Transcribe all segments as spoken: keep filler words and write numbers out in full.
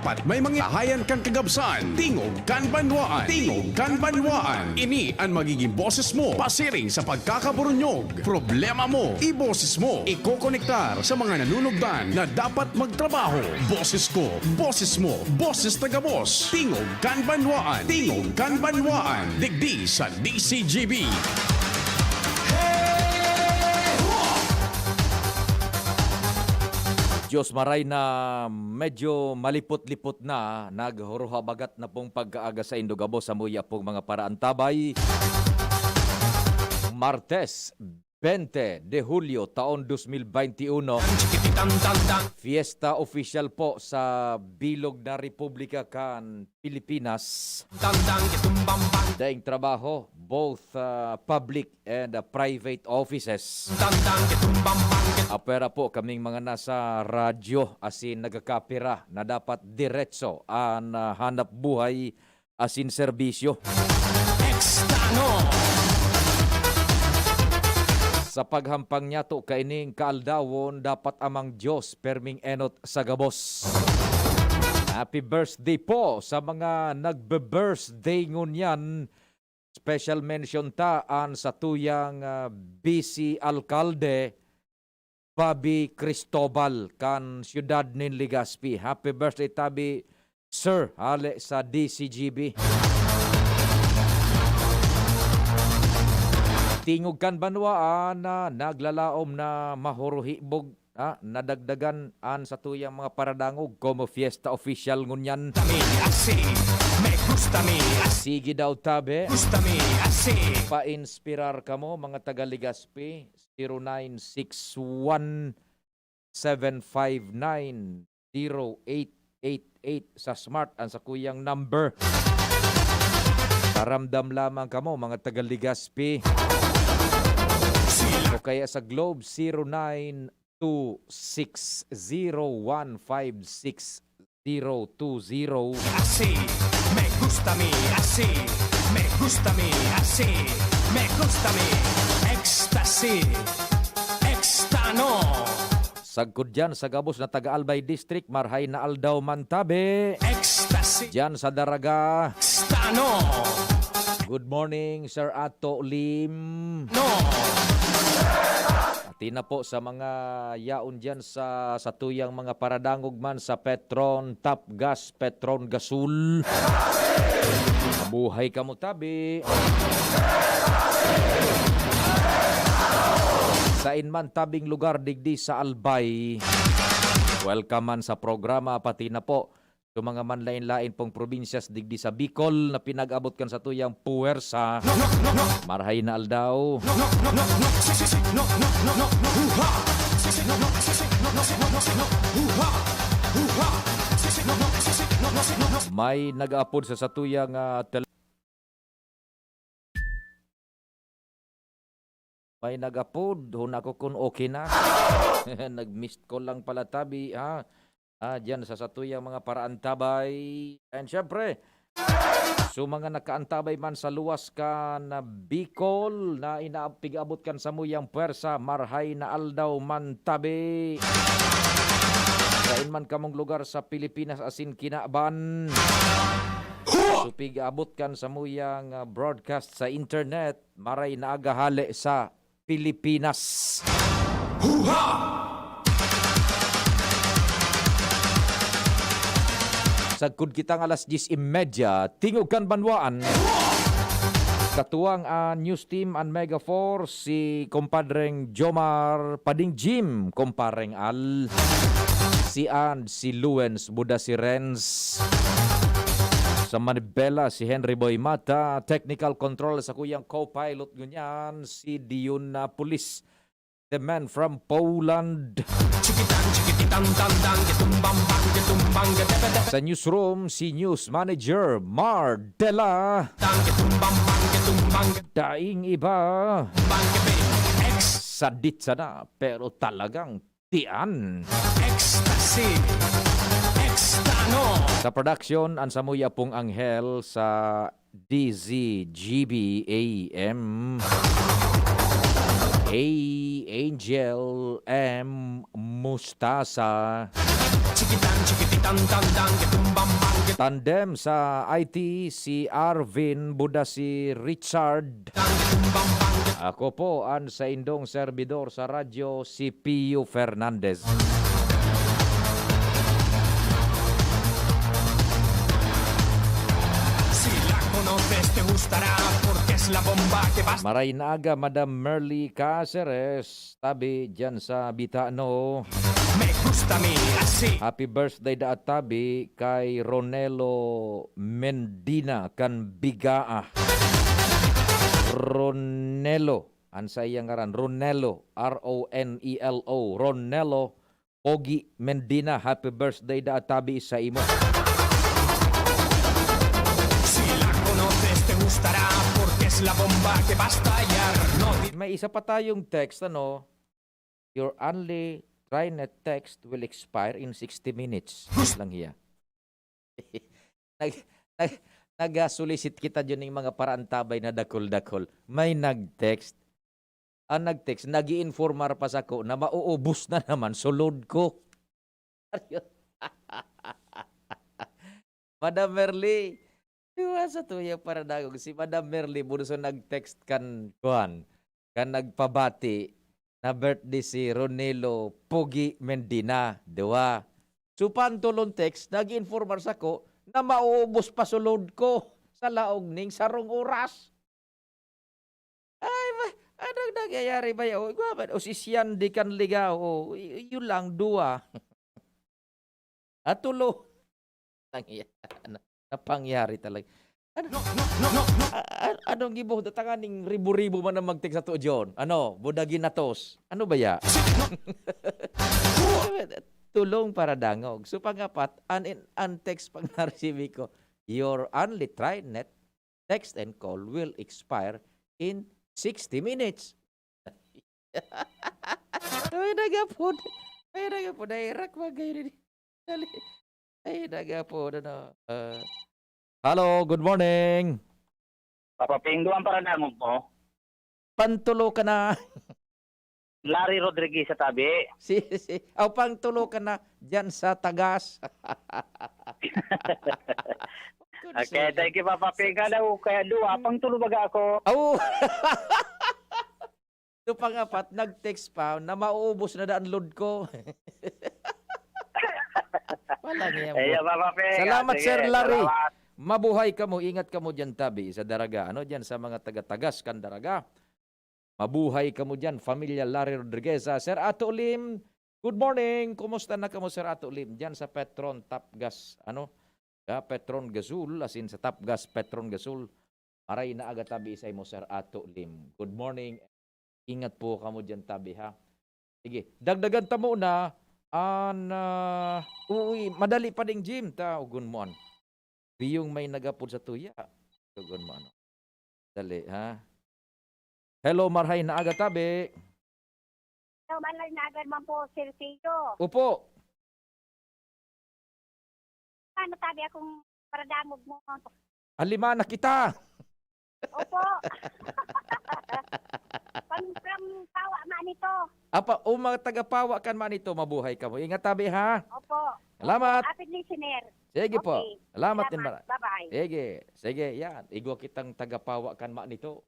Pat may mga hayan kan kagabsan, tingog kan banwaan, tingog kan banwaan. Ini an magiging boses mo, pasiring sa pagkakaburunyog. Problema mo, iboses mo. Ikokonektar sa mga nanunugdan na dapat magtrabaho. Boses ko, boses mo, boses ta gabos. Tingog kan banwaan, tingog kan banwaan. Digdi sa D C G B. Diyos maray na medyo malipot-lipot na, naghuruha bagat na pong pagkaaga sa indo gabos sa muya pong mga paraantabay. Martes, bente de Hulyo, taon dos mil beintiuno. Fiesta official po sa bilog na republika kan Pilipinas. Daing trabaho, both, ah, public and, ah, private offices. Apwera po kaming mga nasa radyo, asin nagkakapira na dapat diretso an, ah, hanap buhay asin serbisyo. Sa paghampang niyato kaining kaaldawon, dapat amang Diyos perming enot sa gabos. Happy birthday po sa mga nagbe-birthday ngunyan. Special mention ta an satuyang, ah, Vice Alkalde, Bobby Cristobal, kan siyudad nin Legazpi. Happy birthday tabi, sir, hale sa D C G B. Tingog kan banwaan na naglalaom na mahuruhibog, ah, nadagdagan an satuyang mga paradangog como fiesta official ngunyan. Gusta mi así, me gusta mi así. Sige daw, tabi. Gusta mi así. Painspirar kamo, mga taga Legazpi, zero nine six one, seven five nine, zero eight eight eight. Sa Smart, ang sakuyang number. Paramdam lamang kamo, mga taga Legazpi. O kaya sa Globe, zero nine two six zero one five six zero two zero. Así, me gusta mi, así, me gusta mi, así, me gusta mi. Ecstasy, Extano. Sagkod diyan sa gabos na taga Albay District, marhay na aldaw man tabi. Ecstasy. Diyan sa Daraga. Extano. Good morning, Sir Ato Lim. No. Pati na po sa mga yaon diyan sa, sa tuyang mga paradangog man sa Petron, Top Gas, Petron Gasol. Mabuhay kamo tabi. Sain man tabing lugar digdi sa Albay, welcome man sa programa, pati na po sa mga manlain-lain pong probinsyas digdi sa Bicol na pinag-abot kan satuyang puwersa. Marhay na aldaw. May nag-apod sa satuyang, ah, tele- May nag-apod, huna ko kun okay na. Nag-missed call lang pala tabi, ha? Ah, diyan sa satuyang mga paraantabay. And syempre, sa mga nakaantabay man sa luwas kan Bicol na ina-, pig-abot kan samuyang puwersa, marhay na aldaw man tabi. Sain man kamong lugar sa Pilipinas asin kinaban. Supig abot kan samuyang, ah, broadcast sa internet, maray na aga hale sa Pilipinas. Huha! Sagkod kitang alas dyes y media, Tingog kan Banwaan. Katuwang an news team, an Mega Force, si Compadreng Jomar Pading Jim, Compadreng Al, si Ann, si Luens, Buda si Renz. Sa manibela, si Henry Boy Mata. Technical control sa kuyang co-pilot ngunyan, si Dion Napolis, the man from Poland. Chikitan, chikikitan, tan, tan, kitumbang, bang, kitumbang, gatatata. Sa newsroom, si news manager Mar Dela. Tan, kitumbang, bang, kitumbang, Daing iba. Bang, kibing, ex. Sadit sana, pero talagang tian. Ecstasy. Extano. Sa production, an samuya pong anghel sa D Z G B A M. A Angel M Mustasa. Chikitan, chikikitan, tan, tan, kitumbang, Tandem sa I T, si Arvin Buda, si Richard. Ako po ang saindong serbidor sa radyo, si Pio Fernandez. Si la conoces, te gustará, porque es la bomba que vas Maray na aga, Madam Merly Caceres, tabi dyan sa Bitano. Me gusta mi así. Happy birthday daat tabi kay Ronelo Mendina kan Bigaa. Ronelo, an saiyang ngaran, Ronelo, R O N E L O, Ronelo Pogi Mendina, happy birthday daat tabi sa imo. Si la conoces, te gustará, porque es la bomba que va a estallar. No di- May isa pa tayong text, ano, "Your only TriNet text will expire in sixty minutes." Lang hiya. Nag-, nag-, nag-solicit kita dyan ng mga paraantabay na dakul-dakul. May nag-text. Ang nag-text, nag-iinformar pa sako na mauubos na naman sulod ko. Madam Merly, duwa sa tuya para dagog. Si Madam Merly, buno sa nag-text kan, kuan, kan nagpabati na birthday si Ronelo Pogi Mendina. Duwa. So, pantulon text, nag-iinformar sako na mauubos pa sulod ko sa laog ning sarong oras. Ay, ba, anong nangyayari ba yan? O, igwa man, o si Sian di kan Ligao, o, y-, yun lang, duwa. At tulo. Nangya-, ano, napangyari talaga. Ano, a-, a-, anong gibo? Datangan ning ribo-ribo man ang mag-text sa to, John. Ano, budagi na tos. Ano ba ya? Tulong para dangog. So, pangapat, an, an text pag na-receive ko, "Your only TriNet text and call will expire in sixty minutes." Ay, nagapod. Ay, nagapod. Ay, rak, magay rin. Dali. Ay, nagapod, ano. Ah. Hello, good morning. Papa Ping, duwang paradangog mo. Pantulo ka na. Larry Rodriguez sa tabi. Si, si, aw, pangtulo ka na dyan sa tagas. Okay, thank you, Papa Ping. Kala ko kaya duwa, pangtulo baga ako. Aw! So, pangapat, nag-text pa na mauubos na daan load ko. Walang iya mo. Ayan, Papa Ping. Salamat, Sige, Sir Larry. Salamat. Mabuhay kamo, ingat kamo dyan, tabi, sa Daraga. Ano, dyan sa mga taga-tagas kan Daraga. Mabuhay kamo diyan, Pamilya Larry Rodriguez. Ah, Sir Ato Lim, good morning. Kumusta na kamo, Sir Ato Lim? Diyan sa Petron, Tapgas, ano? Ah, Petron Gazul, as in sa Tapgas, Petron Gazul. Maray na aga tabi sa imo, Sir Ato Lim. Good morning. Ingat po kamo diyan tabi, ha? Sige, dagdagan ta muna an, ah, uy, madali pa ding gym, ta, ugon mo an. Biyong may nagapod sa tuya. Tugon mo, ano? Dali, ha? Hello, marhay na aga, tabi. Hello, marhay na aga naman po, Sir Tito. Opo. Ano, tabi, akong paradangog mo? Alima na kita. Opo. From, from Pawa, Manito. Apa, o mga taga Pawa kan Manito, mabuhay kamo. Ingat tabi, ha? Opo. Salamat. Opo, avid listener. Sige po. Okay. Salamat din, Salamat. Mara-, Bye-bye. Sige. Sige, yan. Igwa kitang taga Pawa kan Manito.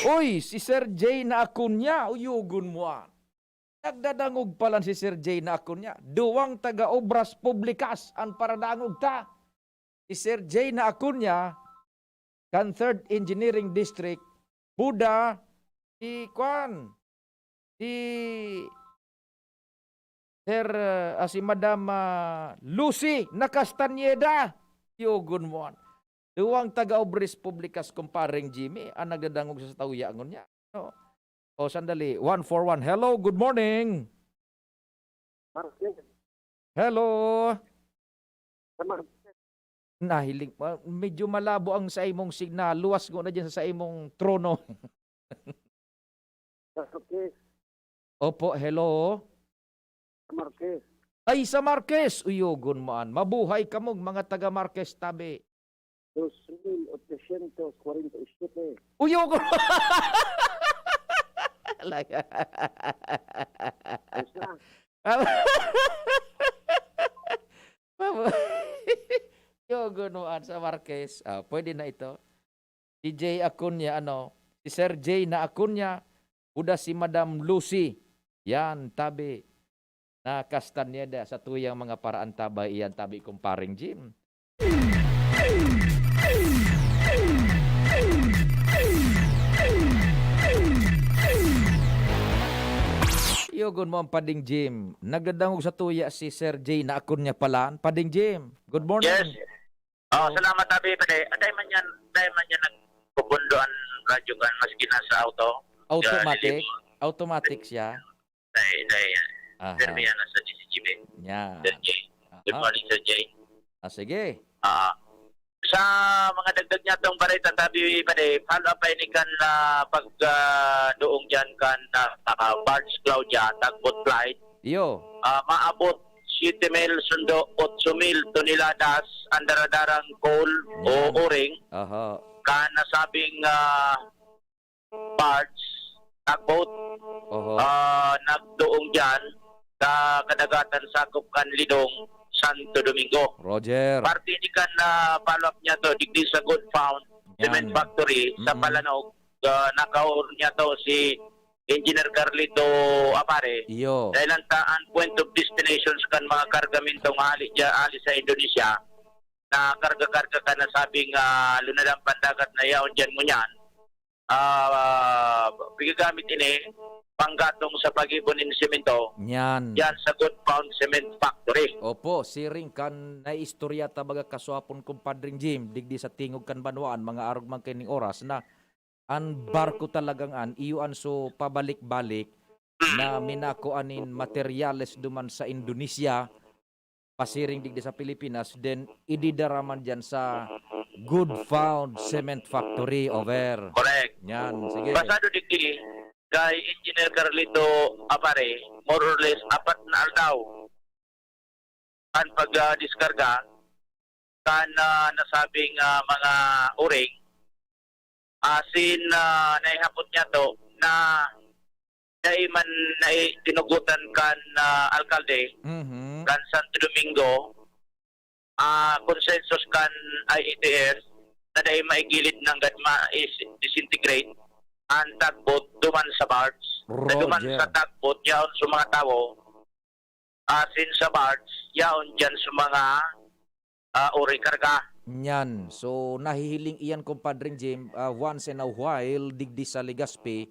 Uy, si Sir Jay na Acuña, uyugon mo, ah. Nagdadangog palan si Sir Jay na Acuña. Duwang taga-obras publikas an paradangog ta. Si Sir Jay na Acuña, kan Third Engineering District, Buda, si Kwan, si Sir, ah, si Madam, ah, Lucy na Castañeda. Yugon mo an. Duwang taga-obras publikas, kumpareng Jimmy, ang nagdadangog sa tawyagon niya. No? O, sandali. One four one. Hello, good morning. Martin. Hello. Sa Martin. Nahiling, ah, medyo malabo ang sa imong signal. Luwas ko na dyan sa, sa imong trono. Sa Marquez. Opo, hello. Sa Marquez. Ay, sa Marquez. Uyogon mo an. Mabuhay kamong mga taga Marquez, tabi. Dos mil ochocientos cuarenta y siete. Uyogon. Ayos na. Yo, gunwaan sa Marquez. Ah, pwede na ito. Si Jay Acuña, ano, si Sir Jay na Acuña, buda si Madam Lucy. Yan, tabi na Castañeda sa tuyang mga paraan tabay iyan, tabi kong paring Jim. Iyogon mo ang Pading Jim. Nagdadangog sa tuya si Sir Jay na Acuña palan. Pading Jim, good morning. Yes. Oh, salamat, Abi. Pwede. Aday man yan, aday man yan nagpupundo ang radyo kan, maski nasa auto. Automatic? Sa limo. Automatic siya? Dai, dai. Aha. Pirmi yan sa D C G B. Yan. Sir Jay. Good Aha. morning, Sir Jay. Ah, sige. Ah, sa mga dagdag niya tong bareta, sabi pa di, follow up pa ini kan, ah, pag, ah, doong dyan kan, ah, ah, Barge Claudia, tagboat flight. Iyo. Ah, maabot siyete mil sundo, otso mil toneladas ang daradarang coal o Yan. uring Aha. kan nasabing, ah, barge, tugboat, Oho. ah, nagdoong diyan sa kadagatan sakop kan Lidong, Santo Domingo. Roger. Parte ni kan, ah, follow-up niya to, digdi sa Good Found Cement Yan. Factory sa Mm-mm. Palanog, ah, nakaor niya to si Engineer Carlito Apare. Iyo. Dahil ang ta-, ang point of destinations kan mga kargamento nga ali diya, ali sa Indonesia, na karga-karga kan nasabing, ah, lunadan pandagat na yaon diyan ngunyan. Ah, pigagamit ini panggatong sa pag-ibo nin semento Yan. diyan sa Good Found Cement Factory. Opo, siring kan naistorya ta baga kaswapon, Kumpadring Jim, digdi sa tingog kan banwaan, mga arog man kaining oras, na an barko talagang an iyo an so pabalik-balik na minako anin materyales duman sa Indonesia, pasiring digdi sa Pilipinas, then ididara man diyan sa Good Found Cement Factory, over. Correct. Yan, sige. Pasado digdi kay Engineer Carlito Apare, more or less apat na aldaw an pag, ah, diskarga kan, ah, nasabing, ah, mga uring. Asin, ah, naihapot niya to na dai man nai-, tinugotan kan, ah, alkalde Mhm. kan Santo Domingo, ah, consensus kan I A T F na dai maigilid nanggad ma-, is-, disintegrate an tugboat duman sa barge. Na duman Roger. sa tugboat, yaon sa mga tawo, asin sa barge, yaon diyan sa mga, ah, uring karga. Nyan. So, nahihiling iyan, Kumpadring Jim, ah, once in a while, digdi sa Legazpi,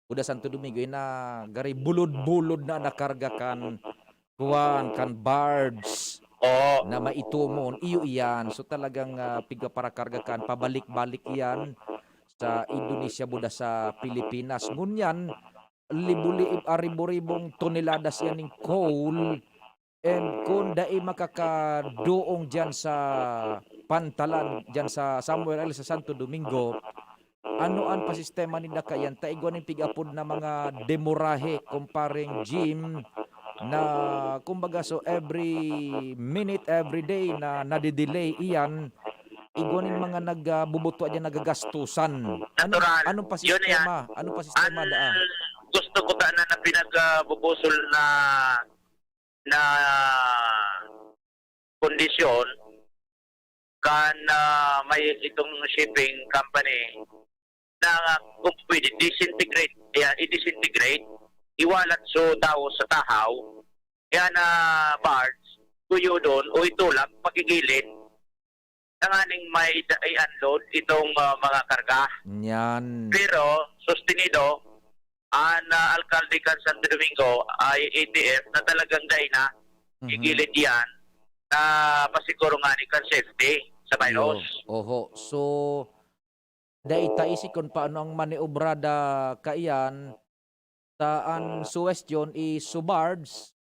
Buda Santo Domingo, eh, na gari bulod-bulod na nakarga kan, kuwan, kan barge Oo. na maitomon. Iyo iyan. So, talagang, ah, pigpaparakarga kan, pabalik-balik iyan sa Indonesia, buda sa Pilipinas. Ngunyan, libuli-, aribo-ribong toneladas yan ning coal. And kun dai makakadoong diyan sa pantalan, diyan sa somewhere else sa Santo Domingo, ano an pasistema ninda kaiyan? Ta igwa nin pig-apod na mga demorahe, Kumpareng Jim, na kumbaga, so every minute, every day na nade-delay iyan, igwa nin mga nag, ah, bubutwa diyan, nagagastusan. Ano, Natural. anong Yun yan. pasistema? Anong pasistema Ang daa? gusto ko sana na pinag, ah, bubusol na, na kondisyon kan, ah, may itong shipping company na kung pwede, disintegrate, yan, i-disintegrate, iwalat sa tao sa tahaw, yan na barge, kuyodon o itulak, pakigilid, tanganing may da-, i-unload itong, ah, mga karga. Yan. Pero, sustenido, ang, ah, alkalde kan Santo Domingo, I A T F, na talagang dai na Mhm. gigilid yan, na pasiguro nga ni kan safety sa Iyo. virus. Oho. So, dai ta isi kun paano ang maniobrada kaiyan, ta an suwestiyon is subards,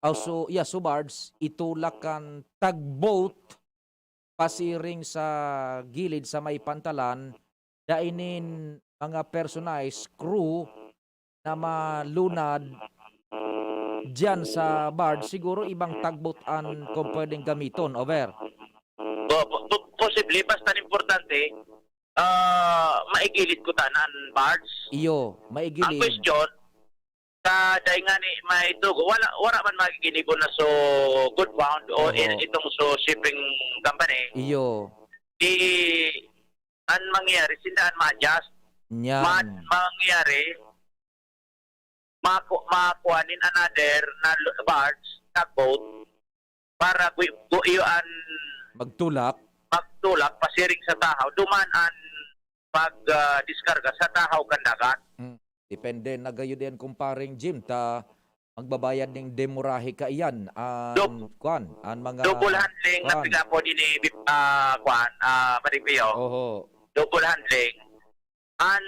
aw su-, yeah, subards, itulak kan tugboat pasiring sa gilid sa may pantalan, dai nin mga personalized crew na malunad diyan sa barge, siguro ibang tugboat an kung pwedeng gamiton, over. Po-, po-, po-, posible, basta importante, ah, maigilid ko tanan, Bards. Iyo, maigilid. Ang question, sa dai nga ni may tugo, wala, wala man magiginibo na so good bound o Oho. in, itong so shipping company. Iyo. Di, an mangyayari, sinda an ma-adjust. Nyan. Ma-, mangyayari, maku-, makuha nin another na l-, barge, tugboat, para gu-, gu-, iyo an Magtulak. magtulak, pasiring sa tahaw, duman an pag, ah, diskarga sa tahaw kan dagat. Mm. Depende na gayud yan, kumparing Jim, ta magbabayad ning demorahe ka iyan, an Dub-, kwan, an mga double handling na kwan. Pigapo din ni, ah, kwan, ah, Maripio. Oho. Double handling. An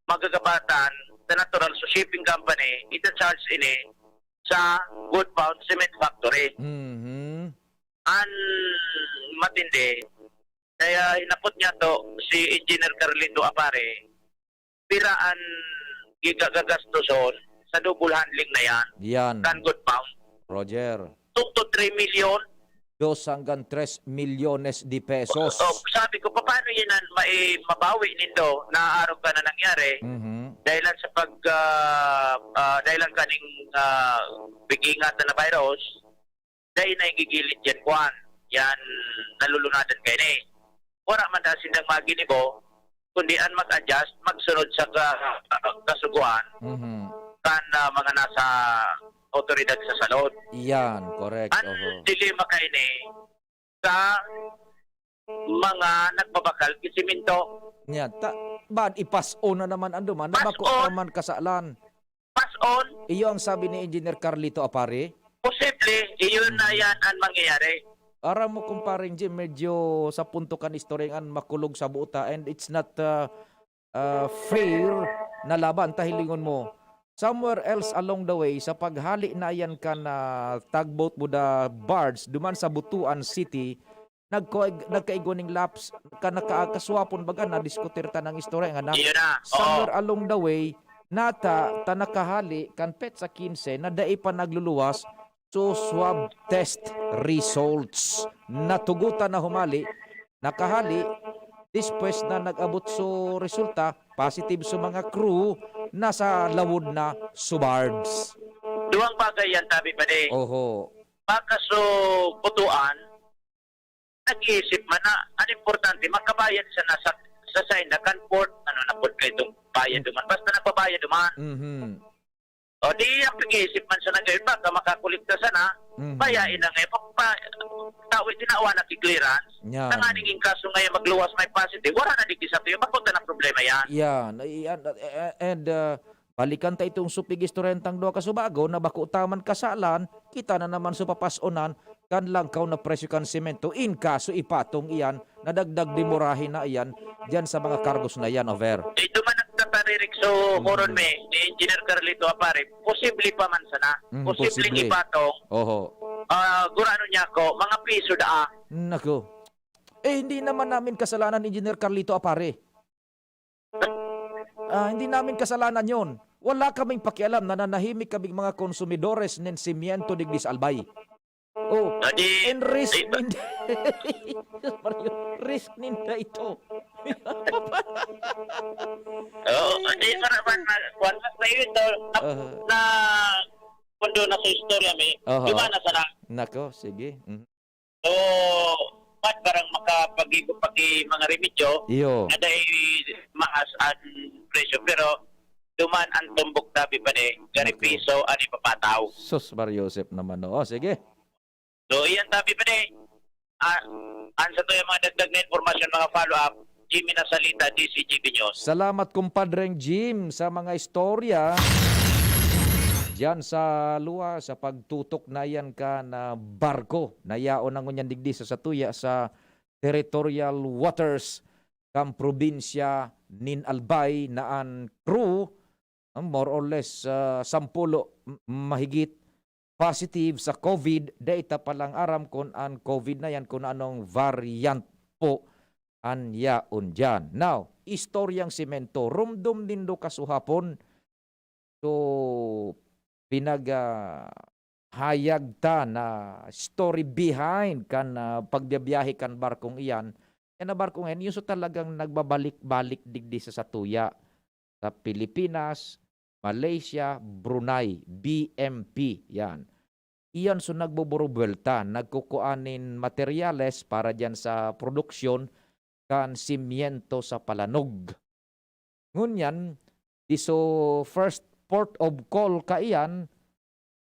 magagabatan sa natural, so shipping company, ita-charge ini sa Good Bound Cement Factory. Mhm. An matindi, kaya hinapot niya to si Engineer Carlito Apare, pira an giga-, gagastoson sa double handling na yan, Yan. kan Good Bound. Roger. Two to three million. Dos hanggang tres milyones de pesos. Oh, sabi ko, "Paano yan an mai-, mabawi nindo na arog ka na nangyari?" Mhm. Dahil lang sa pag, ah, ah, dahil lang kaning, ah, pag-iingatan na virus, dahil na igigilid yan, kwan, yan nalulunadan kayo na eh. Wala man dahil sindang maginibo, kundi an mag-adjust, magsunod sa ka-, kasugoan Mhm. kan, ah, mga nasa awtoridad sa salud. Iyan, correct. An Oho. dilema kaini sa mga nagbabakal ki semento. Nya, ta-, bad ipas-on na naman ang duman, na Pas-on. bako naman kasalan. Pas-on. Iyo ang sabi ni Engineer Carlito Apare. Posible, iyon na Mm. yan ang mangyayari. Aram mo, kumparing Jim, medyo sa punto kan istorya an makulog sa buta, and it's not, ah, ah, fair na laban, ta hilingon mo. Somewhere else along the way, sa paghali na yan kan, ah, tugboat, buda barge, duman sa Butuan City, nagko-, nagkaigwa ning lapse, ka naka-, kaswapon baga, nadiskutir ta ng istorya nga na. Iyon na, oo. Somewhere along the way, nata, ta nakahali kan petsa quince na dai pa nagluluwas, so swab test results. Natugutan na humali, nakahali, despues na nag-abot so resulta, positive so mga crew na sa lawod na so barge. Duwang bagay yan, tabi pa di. Oho. Baka so Butuan, nag-iisip man na, ang importante, makabayad siya na sa, sa sign na kan port, ano na po kayo itong bayad duman. Basta nagbabayad duman. Mhm. O di, ang pag-iisip man siya na ngayon, baka makakolekta sana, Mhm. bayain na ngayon, pa, pa, tao, itinawa na ki-clearance. Yan. Tanganing in kaso ngayon magluwas may positive, wala na digdi sa tuyo, mapunta na problema yan. Yan. Ay, yan, eh, eh, and, uh, balikan ta itong supig istorya tang duwa ka subago na bako ta man kasalan, kita na naman sa papas-onan kan langkaw na presyo kan semento, in kaso ipatong iyan, nadagdag demorahe na iyan, diyan sa mga kargos na iyan, over. Ito man nagtataririk, so, Mhm. Coron, may, ni Engineer Carlito Apare, posible pa man sana. Mm, Posibleng posible. ipatong. Oho. Ah, gurano niya ako, mga piso daa. Nako. Eh, hindi naman namin kasalanan, Engineer Carlito Apare. Ah, hindi namin kasalanan yon. Wala kaming pakialam, nananahimik kaming mga konsumidores nin simiento digdi sa Albay. Oh, Adi, and risk di ba? ninda, Mario, risk ninda ito. Oo, Ay, adi, ay. para man, ma-, kuwan, mas mayo ito, na, Aha. na, kundo na sa istorya, may Aha. dumana sana. Nako, sige. Mhm. So, ba't parang makapag-igo pa ki mga remedyo Iyo. na dahil maas ang presyo, pero duman ang tumbok tabi pa ni, gari Nako. piso, ani papataw. Sus, Mario Joseph naman, no? Oh, sige. So, iyan tabi pa ni. Ah, ang sa to yung mga dagdag na impormasyon, mga follow-up, Jimmy Nasalita, D C G B News. Salamat, kumpadreng Jim, sa mga istorya. Diyan sa luwa, sa pagtutok na yan ka na barko, na yaon na ngunyan digdi sa satuya sa territorial waters kan probinsya nin Albay, na an crew, ah, more or less, ah, sampulo m-, mahigit positive sa COVID, dai ta pa lang aram kun an COVID na yan, kun anong variant po an yaon diyan. Now, istoryang semento, rumdom nindo kasuhapon, so, pinag, ah, hayag ta na story behind kan, ah, pagbiyabiyahe kan barkong iyan, Yan na barko ngayon, yung so talagang nagbabalik-balik digdi sa satuya. Sa Pilipinas, Malaysia, Brunei, B M P. Yan. Iyan so nagbuburubuelta, nagkukua nin materyales para diyan sa produksyon kan simyento sa palanog. Ngunyan, di so first port of call kaiyan,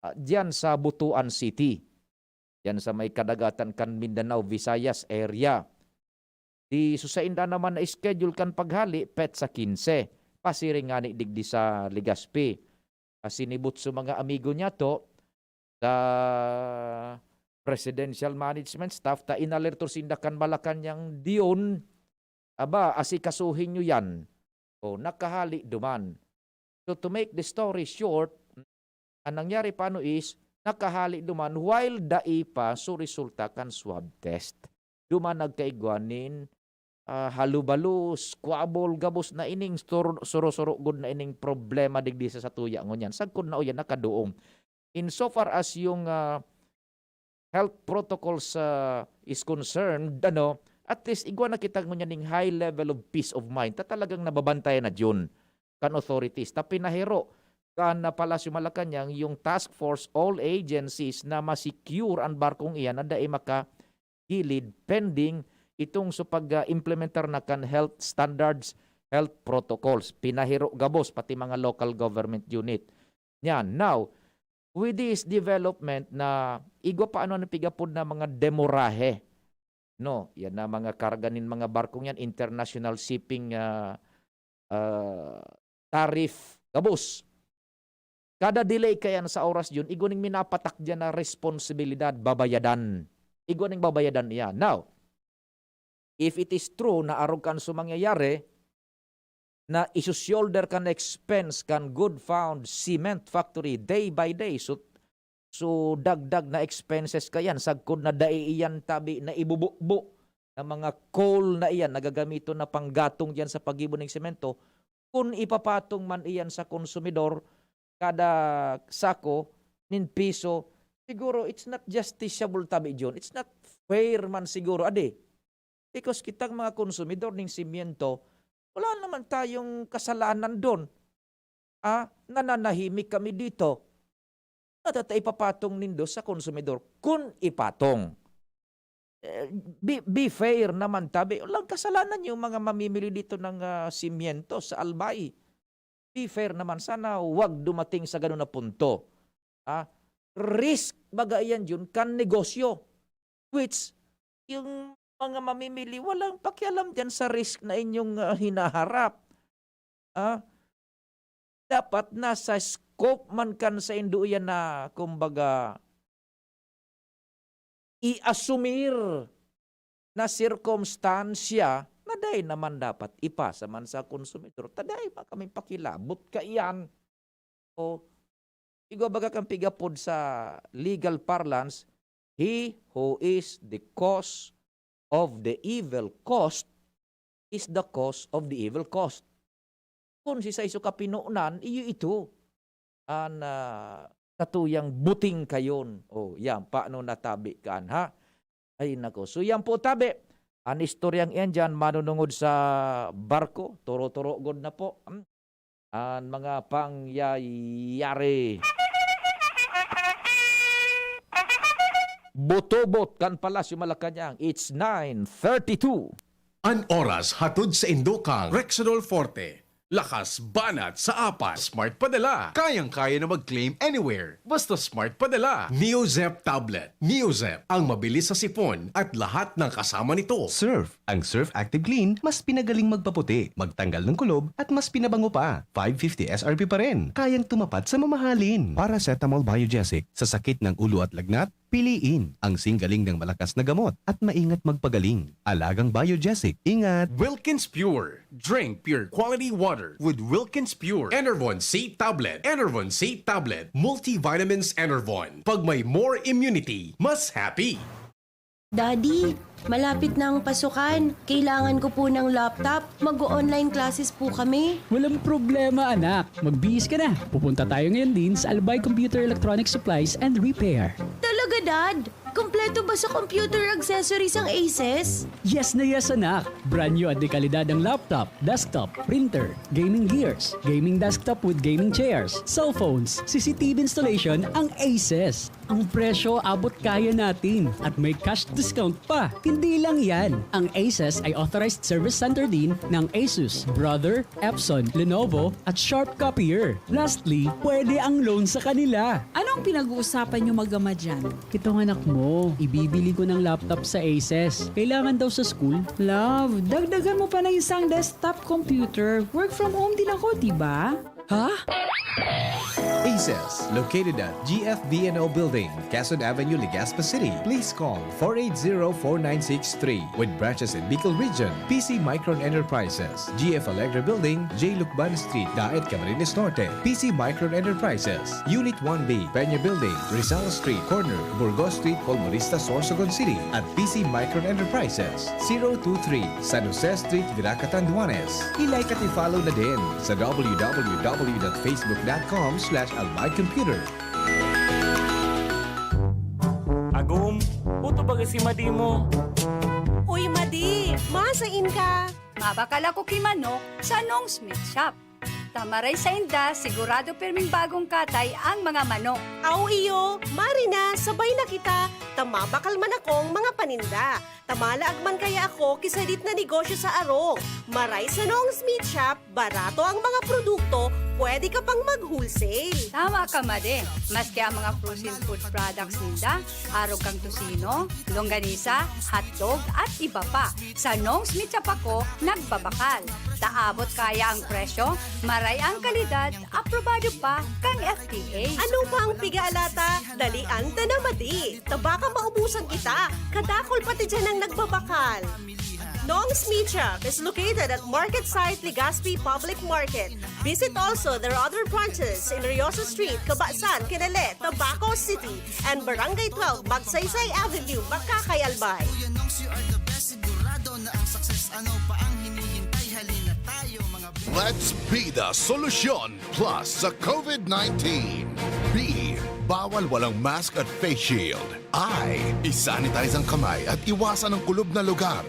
ah, diyan sa Butuan City. Diyan sa may kadagatan kan Mindanao, Visayas area. Di so sainda naman na schedule kan paghali, petsa kinse. Pasiring ngani digdi sa Legazpi. Asin nibot so mga amigo niya to sa presidential management staff ta inalerto sinda kan Malacañang diyon, "Aba, asikasuhin niyo yan." O, nakahali duman. So, to make the story short, ang nangyari pa ano is, nakahali duman while dai pa so resulta kan swab test. Duman nagkaigwa nin, ah, halubalo, squabble, gabos na ining stur-, suro-suro gud na ining problema digdi sa satuya ngunyan. Sagkod na uyan nakaduong. In so far as yung, ah, health protocols, ah, is concerned, ano, at least igwa na kita ngunyan ning high level of peace of mind ta talagang nababantayan na diyon kan authorities. Ta pinahiro kan, ah, Palasyo Malacañang yung task force, all agencies na ma-secure an barkong iyan na dai makagilid pending itong so pag, ah, implementar na kan health standards, health protocols. Pinahiro gabos pati mga local government unit. Yan. Now, with this development na igwa pa ano ang pigapod na mga demorahe, no? Yan na mga karga nin mga barkong yan, international shipping, ah, ah, tariff, gabos. Kada delay kayan sa oras yun, igwa ning minapatak diyan na responsibilidad, babayadan. Igwa ning babayadan iyan. Now, if it is true na arog kan so mangyayari, na isu-shoulder kan expense kan Good Found Cement Factory day by day. So, so dagdag na expenses kayan, sagkod na dai iyan tabi na ibubukbo na mga coal na iyan na gagamiton na panggatong diyan sa paggibo ning semento. Kun ipapatong man iyan sa konsumidor, kada sako nin piso, siguro it's not justiciable tabi, John. It's not fair man siguro, adi. Because kitang mga konsumidor ning simyento, wala naman tayong kasalanan dun. Ah, nananahimik kami dito. Ano ta ipapatong nindo sa konsumidor? Kun ipatong. Eh, be, be fair naman tabi. Walang kasalanan yung mga mamimili dito ng, ah, simyento sa Albay. Be fair naman, sana wag dumating sa ganun na punto. Ah, risk baga iyan, Jun, kan negosyo. Which, yung mga mamimili, walang pakialam diyan sa risk na inyong, ah, hinaharap. Ah, dapat nasa scope man kan saindo iyan na, kumbaga, i-asumir na sirkumstansya na dai naman dapat ipasa man sa konsumidor. Ta dai man kami pakilabot kaiyan. O, igwa baga kan pigapod sa legal parlance, "He who is the cause of the evil caused is the cause of the evil caused." Kun si saiso kapinonan, iyo ito an, ah, satuyang buting kayon. O, yan, paano natabi kaan, ha? Ay, nako. So, yan po, tabi. An istoryang iyan diyan, manunungod sa barko, turo-turo god na po. Hmm. An mga pangyayari. Butobot kan Palasyo Malacañang, it's nine thirty-two. An oras hatod saindo kan Rexidol Forte. Lakas banat sa apat. Smart Padala. Kayang-kaya na mag-claim anywhere. Basta Smart Padala. NeoZep Tablet. NeoZep, ang mabilis sa sipon at lahat ng kasama nito. Surf. Ang Surf Active Clean mas pinagaling magpaputi, magtanggal ng kulob at mas pinabango pa. Five fifty S R P pa rin. Kayang tumupad sa mamahalin. Paracetamol Biogesic. Sa sakit ng ulo at lagnat, piliin ang singgaling ng malakas na gamot at maingat magpagaling. Alagang Biogesic. Ingat! Wilkins Pure. Drink pure quality water with Wilkins Pure. Enervon C Tablet. Enervon C Tablet. Multivitamins Enervon. Pag may more immunity, mas happy. Daddy, malapit na ang pasukan. Kailangan ko po ng laptop. Mag-o-online classes po kami. Walang problema, anak. Magbihis ka na. Pupunta tayo ngayon din sa Albay Computer Electronic Supplies and Repair. Talaga, Dad? Kompleto ba sa computer accessories ang Aces? Yes na yes, anak! Brand new at de kalidad ang laptop, desktop, printer, gaming gears, gaming desktop with gaming chairs, cellphones, C C T V installation ang Aces. Ang presyo abot kaya natin at may cash discount pa. Hindi lang yan, ang Aces ay authorized service center din ng Asus, Brother, Epson, Lenovo at Sharp Copier. Lastly, pwede ang loan sa kanila. Anong pinag-uusapan nyo mag-ama dyan? Itong anak mo, ibibili ko ng laptop sa Aces. Kailangan daw sa school. Love, dagdagan mo pa ng isang desktop computer. Work from home din ako, di ba? Ha? Aces, located at G F V N O Building, Quezon Avenue, Legazpi City. Please call four eight zero four nine six three. With branches in Bicol Region, P C Micron Enterprises, G F Alegre Building, J Lucban Street, Daet, Camarines Norte, P C Micron Enterprises, Unit one B, Peña Building, Rizal Street, corner, Burgos Street, Colmonista, Sorsogon City, at P C Micron Enterprises, zero two three, San Jose Street, Virac, Catanduanes. I-like at i-follow na din sa w w w dot facebook dot com slash albay computer. Agom, puto baga si Madi mo. Uy, Madi! Masain ka? Mabakal ako ki manok sa Nong Smith Shop. Ta maray sainda, sigurado pirming bagong katay ang mga manok. Aw iyo, mari na, sabay na kita, ta mabakal man akong mga paninda. Ta malaag man kaya ako ki sadit na negosyo sa arog. Maray sa Nong Smith Shop, barato ang mga produkto, pwede ka pang mag-wholesale. Tama ka, Madi. Maski ang mga frozen food products ninda, arog kan tocino, longganisa, hotdog, at iba pa. Sa Nong Smith Shop ako nagbabakal. Ta abot kaya ang presyo, maray ang kalidad, aprobado pa kan F D A. Ano pa ang piga-alata? Dalian ta na, Madi! Ta baka maubusan kita! Kadakul pati dyan ang nagbabakal! Nong's Meat Shop is located at Market Site Legazpi Public Market. Visit also their other branches in Riosa Street, Cabasan, Kinale, Tabaco City, and Barangay twelve, Magsaysay Avenue, Makakay, Albay. Kuya Nongs, you are the best. Sigurado na ang success. Ano pa ang hinihintay? Halina tayo, mga Let's be the solution plus sa COVID nineteen. B, bawal walang mask at face shield. I, isanitize ang kamay at iwasan ang kulob na lugar.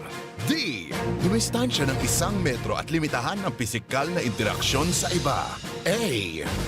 D, dumistansya ng isang metro at limitahan ang pisikal na interaksyon sa iba. A,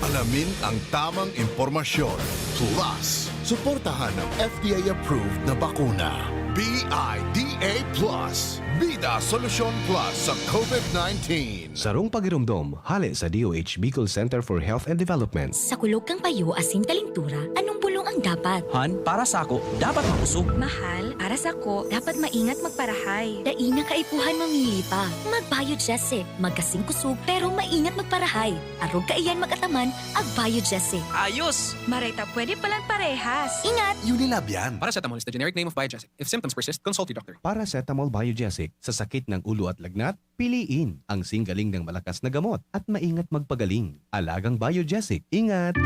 alamin ang tamang impormasyon. Plus, suportahan ang F D A-approved na bakuna. B I D A plus. Bida Solusyon Plus sa COVID nineteen. Sarong pagiromdom, hale sa D O H Bicol Center for Health and Development. Sa kulog kan payo asin kalintura, anong bulong ang dapat? Han, para sako, dapat makusog. Mahal, para sako, dapat maingat magparahay. Dai na kaipuhan mamili pa. Mag-Biogesic, magkasing kusog pero maingat magparahay. Arog kaiyan mag-ataman, ag-Biogesic. Ayos! Maray ta pwede palan parehas. Ingat! Unilab yan. Paracetamol is the generic name of Biogesic. If symptoms persist, consult your doctor. Paracetamol Biogesic sa sakit ng ulo at lagnat, piliin ang singgaling ng malakas na gamot at maingat magpagaling. Alagang Biogesic, ingat!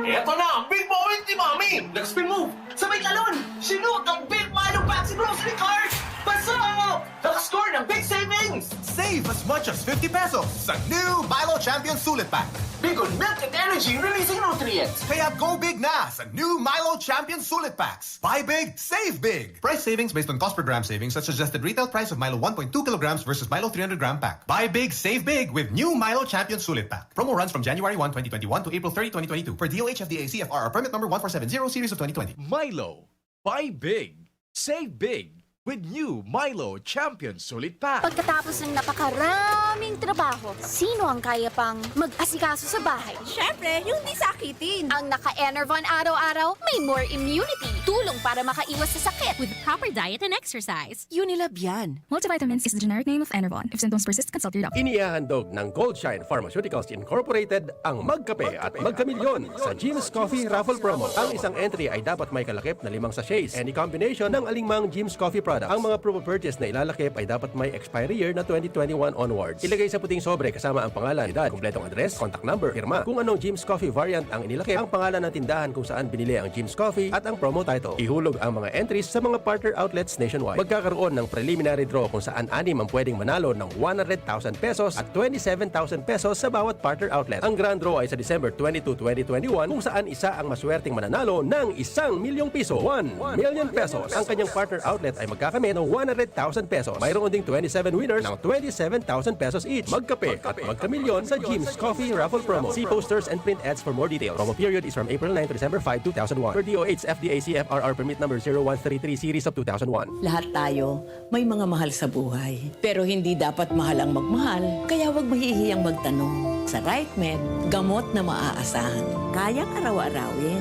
Eto na ang big moment ni Mami! Nag-spin move! Sa may galon! Sinut ang Big Milo Pack sa grocery cart! Pasok! Naka-score ng big savings! Save as much as fifty pesos sa new Milo Champion Sulit Pack. Big on milk and energy releasing nutrients! Kaya go big na sa new Milo Champion Sulit Packs! Buy big, save big! Price savings based on cost per gram savings at suggested retail price of Milo one point two kilograms versus Milo three hundred gram pack. Buy big, save big with new Milo Champion Sulit Pack. Promo runs from January one, twenty twenty-one to April thirty, twenty twenty-two. Per D O H F D A C F R or permit number one four seven zero series of twenty twenty. Milo. Buy big. Save big with new Milo Champion Sulit Pack. Pagkatapos ng napakaraming trabaho, sino ang kaya pang mag-asikaso sa bahay? Siyempre, yung di sakitin. Ang naka-Enervon araw-araw, may more immunity. Tulong para makaiwas sa sakit. With proper diet and exercise. Unilab yan. Multivitamins is the generic name of Enervon. If symptoms persist, consult your doctor. Inihahandog ng Gold Shine Pharmaceuticals Incorporated ang Magkape at Magkamilyon sa Jim's Coffee Raffle Promo. Ang isang entry ay dapat may kalakip na limang sachets. Any combination ng alinmang Jim's Coffee product. Ang mga proof of purchase na ilalakip ay dapat may expiry year na twenty twenty-one onwards. Ilagay sa puting sobre kasama ang pangalan, edad, kompletong address, contact number, pirma. Kung anong Jim's Coffee variant ang inilakip, ang pangalan ng tindahan kung saan binili ang Jim's Coffee at ang promo title. Ihulog ang mga entries sa mga partner outlets nationwide. Magkakaroon ng preliminary draw kung saan anim ang pwedeng manalo ng one hundred thousand pesos at twenty-seven thousand pesos sa bawat partner outlet. Ang grand draw ay sa December twenty-two, twenty twenty-one, kung saan isa ang maswerteng mananalo ng isang milyong piso, one million pesos. Ang kanyang partner outlet ay magkakamit ng one hundred thousand pesos. Mayroon ding twenty-seven winners ng twenty-seven thousand pesos each. Magkape at magkamilyon sa Jim's Coffee Raffle Promo. See posters and print ads for more details. Promo period is from April nine to December five, two thousand one. Per D O H F D A C F R R permit number zero one three three series of two thousand one. Lahat tayo may mga mahal sa buhay. Pero hindi dapat mahal ang magmahal, kaya huwag mahihiyang magtanong. Sa RightMed, gamot na maaasahan. Kayang araw-arawin.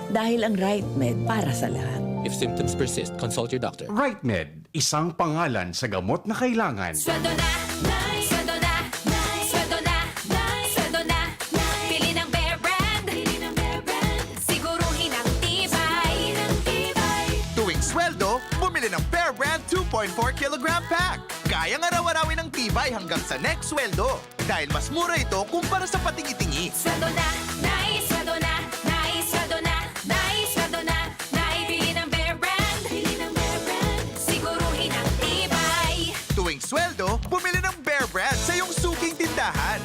Dahil ang RightMed para sa lahat. If symptoms persist, consult your doctor. RightMed, isang pangalan sa gamot na kailangan. Sweldo na, Nay! Sweldo na, Nay! Sweldo na, Nay! Sweldo na, Nay! Bili ng Bear Brand! Bili ng Bear Brand! Siguruhin ang tibay! Ng tibay! Tuwing sweldo, bumili ng Bear Brand two point four kilogram pack. Kayang araw-arawin ang tibay hanggang sa next sweldo. Dahil mas mura ito kumpara sa patingi-tingi. Sweldo na, Nay! Sweldo na, Nay! Sweldo na, Nay! Sweldo na, Nay! Bili ng Bear Brand! Bili ng Bear Brand! Siguruhin ang tibay! Tuwing sweldo, bumili ng Bear Brand sa iyong suking tindahan.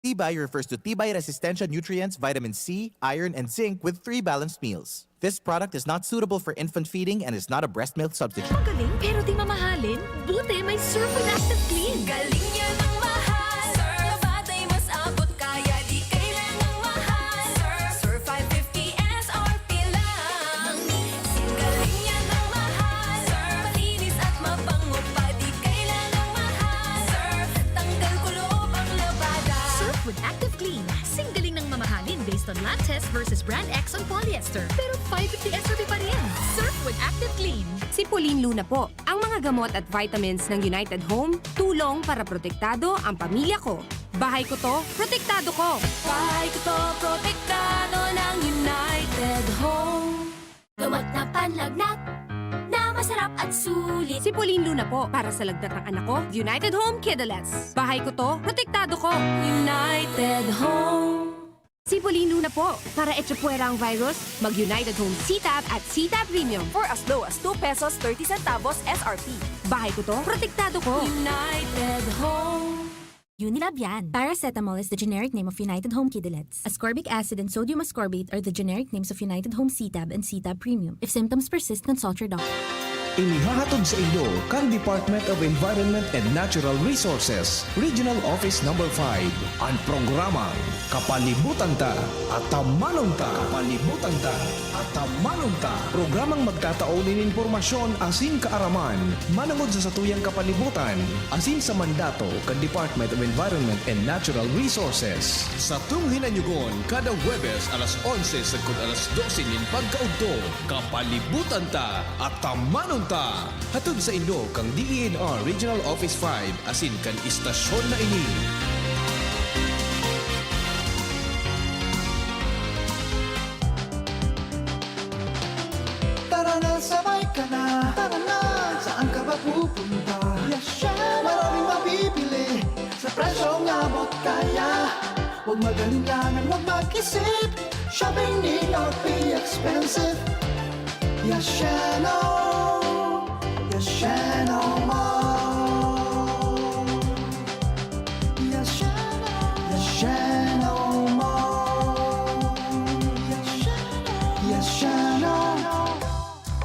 Tibay refers to tibay resistensya nutrients, vitamin C, iron, and zinc with three balanced meals. This product is not suitable for infant feeding and is not a breast milk substitute. Magaling pero di mamahalin? Buti may Surf with Active Clean. Galing niya ng mahal. Surf, batay mas abot kaya di kailangang mahal. Surf, Surf five fifty S R P lang. Galing niya ng mahal. Surf, malinis at mabango pa di kailangang mahal. Surf, tanggal kuloob ang labada. Surf with Active Clean. Sing galing ng mamahalin based on lab test versus brand X on polyester. Pero five fifty S R P pa rin. Surf with Active Clean. Si Pauline Luna po. Ang mga gamot at vitamins ng United Home, tulong para protektado ang pamilya ko. Bahay ko to, protektado ko. Bahay ko to, protektado ng United Home. Gamot na panlagnat na masarap at sulit. Si Pauline Luna po, para sa lagnat ng anak ko, United Home Kidulets. Bahay ko to, protektado ko. United Home. Si Pauline Luna po, para echapuwera ang virus, mag United Home C-Tab at C-Tab Premium. For as low as two pesos thirty centavos S R P. Bahay ko to, protektado ko. United Home. Unilab yan. Paracetamol is the generic name of United Home Kidulets. Ascorbic acid and sodium ascorbate are the generic names of United Home C-Tab and C-Tab Premium. If symptoms persist, consult your doctor. Inihahatod sa inyo kan Department of Environment and Natural Resources, Regional Office Number five, an programang Kapalibutan Ta, Atamanon Ta. Kapalibutan Ta, Atamanon Ta. Programang magtatao nin impormasyon asin kaaraman manongod sa satuyang kapalibutan asin sa mandato kan Department of Environment and Natural Resources. Satong hinanyugon kada Huwebes alas onse sagkod alas dose nin pagkaudto. Kapalibutan Ta, Atamanon Ta! Hatod sa inyo kan D E N R Regional Office five asin kan istasyon na ini. Tara na, sabay ka na. Tara na, saan ka ba pupunta? Yasha! Maraming mabibili sa presyong abot kaya. Huwag magalinlangan, huwag mag-isip. Shopping need not be expensive. Yashano! Yashano Mall! Yashano! Yashano Mall! Yashano! Yashano!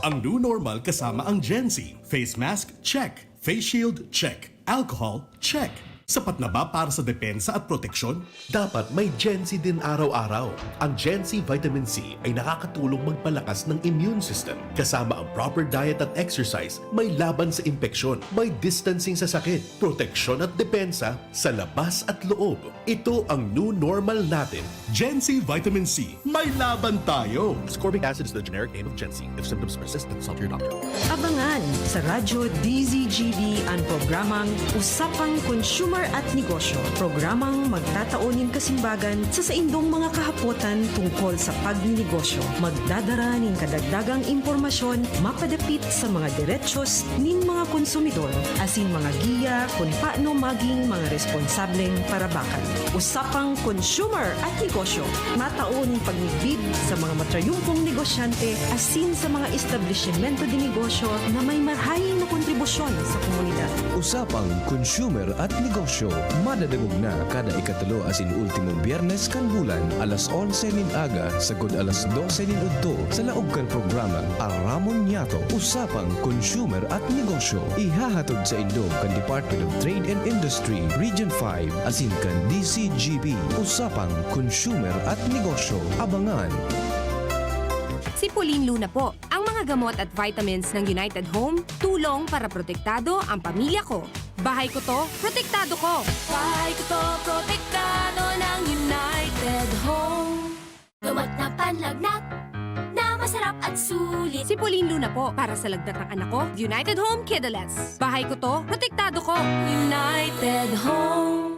Ang new normal kasama ang Gen Z. Face mask, check. Face shield, check. Alcohol, check. Sapat na ba para sa depensa at proteksyon? Dapat may Gen Z din araw-araw. Ang Gen Z Vitamin C ay nakakatulong magpalakas ng immune system, kasama ang proper diet at exercise, may laban sa impeksyon, may distancing sa sakit, proteksyon at depensa sa labas at loob. Ito ang new normal natin. Gen Z Vitamin C, may laban tayo! Ascorbic acid is the generic name of Gen Z. If symptoms persist, consult your doctor. Abangan sa Radyo D Z G B an programang Usapang Consumer at Negosyo, programang magtatao nin kasimbagan sa saindong mga kahapotan tungkol sa pagninegosyo. Magdadara nin kadagdagang impormasyon mapadapit sa mga derechos nin mga konsumidor asin mga giya kun paano magin mga responsableng parabakan. Usapang Consumer at Negosyo, matao nin pagmidbid sa mga matrayumpong negosyante asin sa mga establisimento de negosyo na may marhay na kontribusyon sa komunidad. Usapang Consumer at Negosyo, madadangog na kada ikatulo asin ultimong Biyernes kan bulan, alas onse nin aga sagkod alas dose nin udto, sa laog kan programang Aramon Niyato, Usapang Consumer at Negosyo. Ihahatod saindo kan Department of Trade and Industry, Region five, asin kan D C G B. Usapang Consumer at Negosyo. Abangan! Si Pauline Luna po. Ang mga gamot at vitamins ng United Home, tulong para protektado ang pamilya ko. Bahay ko to, protektado ko. Bahay ko to, protektado ng United Home. Gamot na panlagnat, na masarap at sulit. Si Pauline Luna po, para sa lagnat ng anak ko, United Home Kidalettes. Bahay ko to, protektado ko. United Home.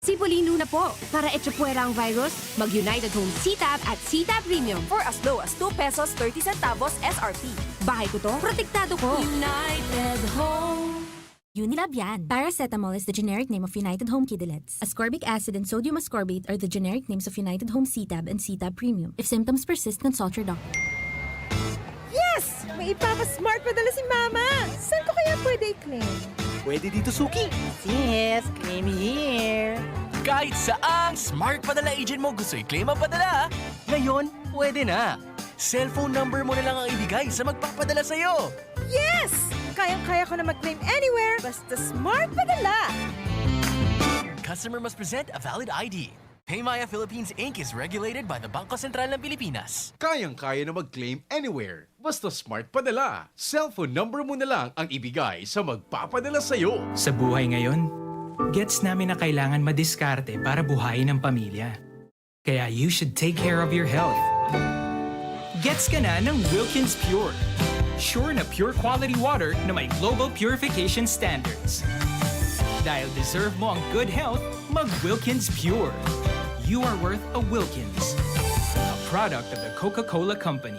Si Pauline Luna po, para echapuwera ang virus, mag United Home C-Tab at C-Tab Premium. For as low as two pesos thirty centavos S R P. Bahay ko to, protektado ko. United Home. Unilab yan. Paracetamol is the generic name of United Home Kidalettes. Ascorbic acid and sodium ascorbate are the generic names of United Home C-Tab and C-Tab Premium. If symptoms persist, consult your doctor. Yes! May ipapa-smart padala si Mama! Saan ko kaya pwede i-claim? Pwede dito, Suki. Yes, claim here. Kahit saang smart padala agent mo gusto i-claim ang padala, ngayon, pwede na. Cellphone number mo na lang ang ibigay sa magpapadala sa'yo. Yes! Kayang-kaya ko na mag-claim anywhere, basta smart padala! Customer must present a valid I D. Paymaya Philippines Inc is regulated by the Bangko Sentral ng Pilipinas. Kayang-kaya na mag-claim anywhere, basta smart padala. Cellphone number mo na lang ang ibigay sa magpapadala sa'yo. Sa buhay ngayon, gets namin na kailangan madiskarte para buhayin ang pamilya. Kaya you should take care of your health. Gets ka na ng Wilkins Pure. Sure na pure quality water na may global purification standards. Dahil deserve mo ang good health, mag Wilkins Pure. You are worth a Wilkins. A product of the Coca-Cola Company.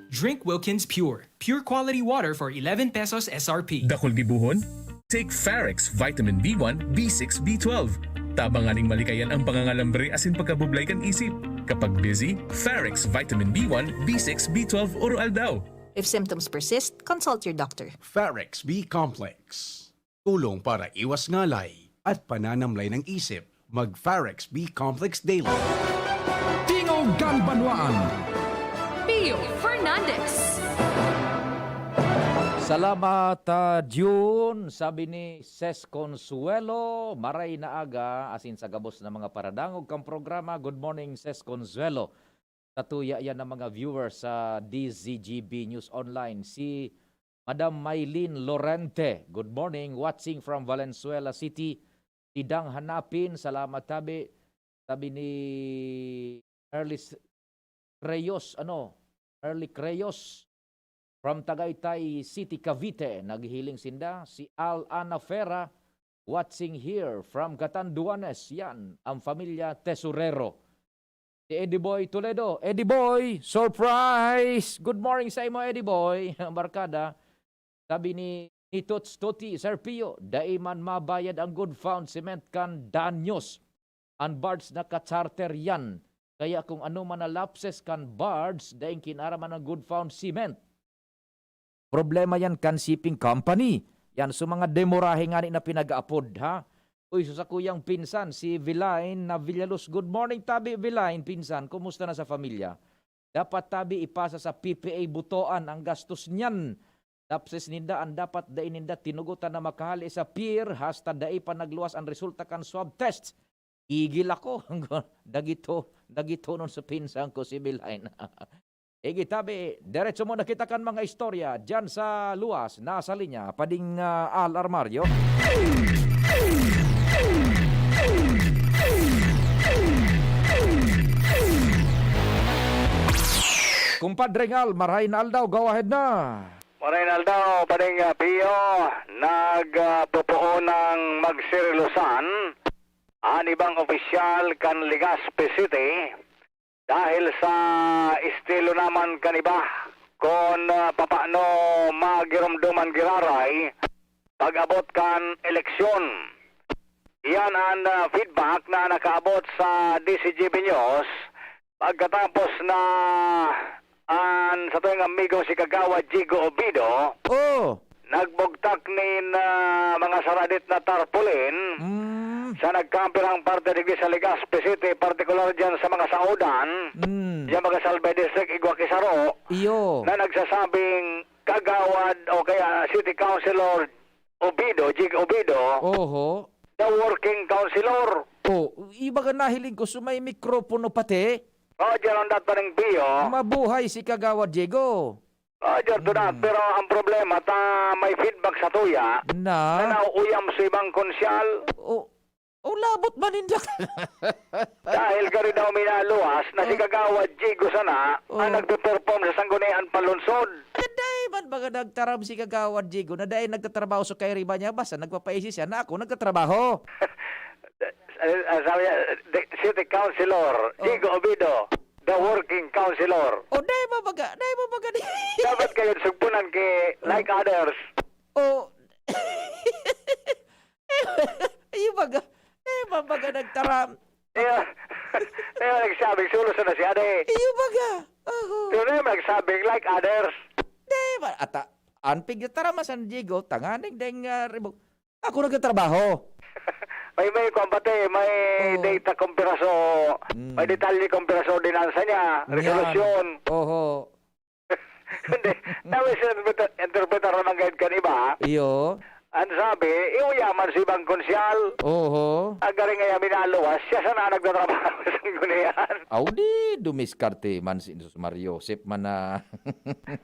Drink Wilkins Pure. Pure quality water for eleven pesos S R P. Dakul gibohon? Take Farex Vitamin B one, B six, B twelve. Tabang nganing malikayan ang pangangalambre asin pagkabublay kan isip. Kapag busy, Farex Vitamin B one, B six, B twelve oro-aldaw. If symptoms persist, consult your doctor. Farex B Complex. Tulong para iwas ngalay at pananamlay ng isip. Mag Farex B Complex Daily. Tingog kan Banwaan. Pio Fernandez. Salamat, ah, June. Sabi ni Ses Consuelo, maray na aga, asin sa gabos na mga paradangog kang programa. Good morning, Ses Consuelo. Satuya yan ang mga viewers sa D Z G B News Online. Si Madam Mylene Lorente, good morning, watching from Valenzuela City. Sidang hanapin, salamat tabi. Sabi ni Early S-, Creyos, ano, Early Creyos from Tagaytay City, Cavite, naghihiling sinda. Si Al Ana Fera, watching here from Catanduanes, yan, ang pamilya Tesorero. Si Eddie Boy Toledo. Eddie Boy, surprise! Good morning sa imo, Eddie Boy. Barkada, sabi ni, ni Toots Tuti, Sir Pio, dai man mabayad ang good found cement kan Danyos. An barge naka-charter yan. Kaya kung ano man na lapses kan barge, daing kinaraman ang good found cement. Problema yan kan shipping company. Yan, so mga demorahe ngani na pinag-aapod, ha? Uy, so sakuyang pinsan, si Vilain na Villaluz. Good morning, tabi, Vilain, pinsan. Kumusta na sa pamilya? Dapat, tabi, ipasa sa P P A Butoan ang gastos niyan. Lapses ninda, an dapat dai ninda tinugotan na makahale sa pier, hasta dai pa nagluwas an resulta kan swab test. Igil ako. Dagito, dagitonon sa pinsan ko si Vilain. Igi tabi, diretso mo na kita kan mga istorya diyan sa luwas. Nasa linya, Pading, ah, Al Armario. Kumpadre Ngal, maray na aldaw, go ahead na. Maray na aldaw, Pading, ah, Pio, nagpupuon ng magsirilusan an ibang opisyal kan Legazpi City dahil sa estilo naman kan iba kun, ah, papaano magiromdoman giraray pag-abot kan eleksyon. Iyan an, ah, feedback na nakaabot sa D Z G B News pagkatapos na an satuyang amigo si Kagawad Jigo Obido Oh. nagbugtak nin, ah, mga saradit na tarpaulin Mm. sa nagkampirang parte digdi sa Legazpi City, partikular diyan sa mga saodan, Mm. diyan mga Salbay District, igwa ki saro, Iyo. na nagsasabing Kagawad o kaya City Councilor Obido, Jig Obido, Oho. the working councilor. Oh, iba ka nahiling ko, so may mikropono pati. Oh, diyan ang dato ng Pio. Mabuhay si Kagawad Diego. Oh, diyan to na. Hmm. Pero ang problema, ta may feedback sa tuya, Na? na nauuyam sa ibang konsyal. Oh, oh, labot man ninda. Dahil gari daw minaluwas na si Oh. Kagawad Diego sana Oh. ang nagpe-perform sa Sanggunian Palunsod. Dai man baga nagtaram si Kagawad Diego na dai nagtatrabaho sa kairiba niya, basta nagpapaisi siya na ako nagtatrabaho. Ah, ah, sabi niya, the city councilor, Oh. Diego Obido, the working councilor. Oh, dai ba baga, dai ba baga di- Dapat kayo sugpunan ki like Oh. others. Oh. Iyo baga, dai ba baga nagtaram? Iyo, iyo nagsabing sulo sana siya, di. Iyo baga. Oho. Pero na nagsabing like others. Dai ba, ata, an pigtaram man San Diego, tanganing deng, ah, ribok. Ako nagtatrabaho. May, may kwan pati, may Oo. data kumpiraso, Mm. may detalye kumpiraso ordinansa niya, Yan. resolusyon. Oho. Hindi. Tapos, interpretar, interpretar naman gayud kan iba. Iyo. Ang sabi, iuyaman sa ibang konsyal. Oho. Ang galing nga minaluwas, siya sana nagtatrabaho sa Sanggunian. Aw, di, dumiskarte man si Jesus Mario Joseph man na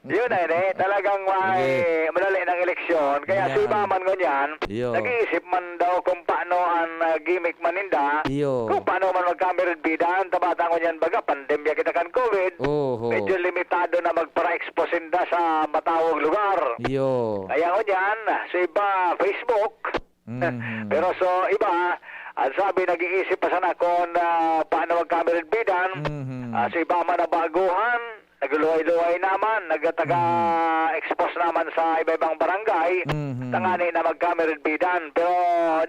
Yun na yun eh. Talagang may Sige. madali ng eleksyon. Kaya Yan. si iba man ngunyan, Iyo. nag-iisip man daw kung paano ang, ah, gimmick man ninda. Iyo. Kung paano man magkamiridbidan. Tabata ngunyan baga, pandemya kita kan COVID. Oho. Medyo limitado na magpara-expose ninda sa matawag lugar. Iyo. Kaya ngunyan, sa iba, Facebook. Mhm. Pero so iba, ang sabi, nag-iisip pa sana kung, ah, paano magkamiridbidan. Mhm. Ah, sa iba man na baguhan, nagluhay-luhay naman, nagtaga-expose naman sa iba-ibang barangay, Mhm. tangani na magkamiridbidan. Pero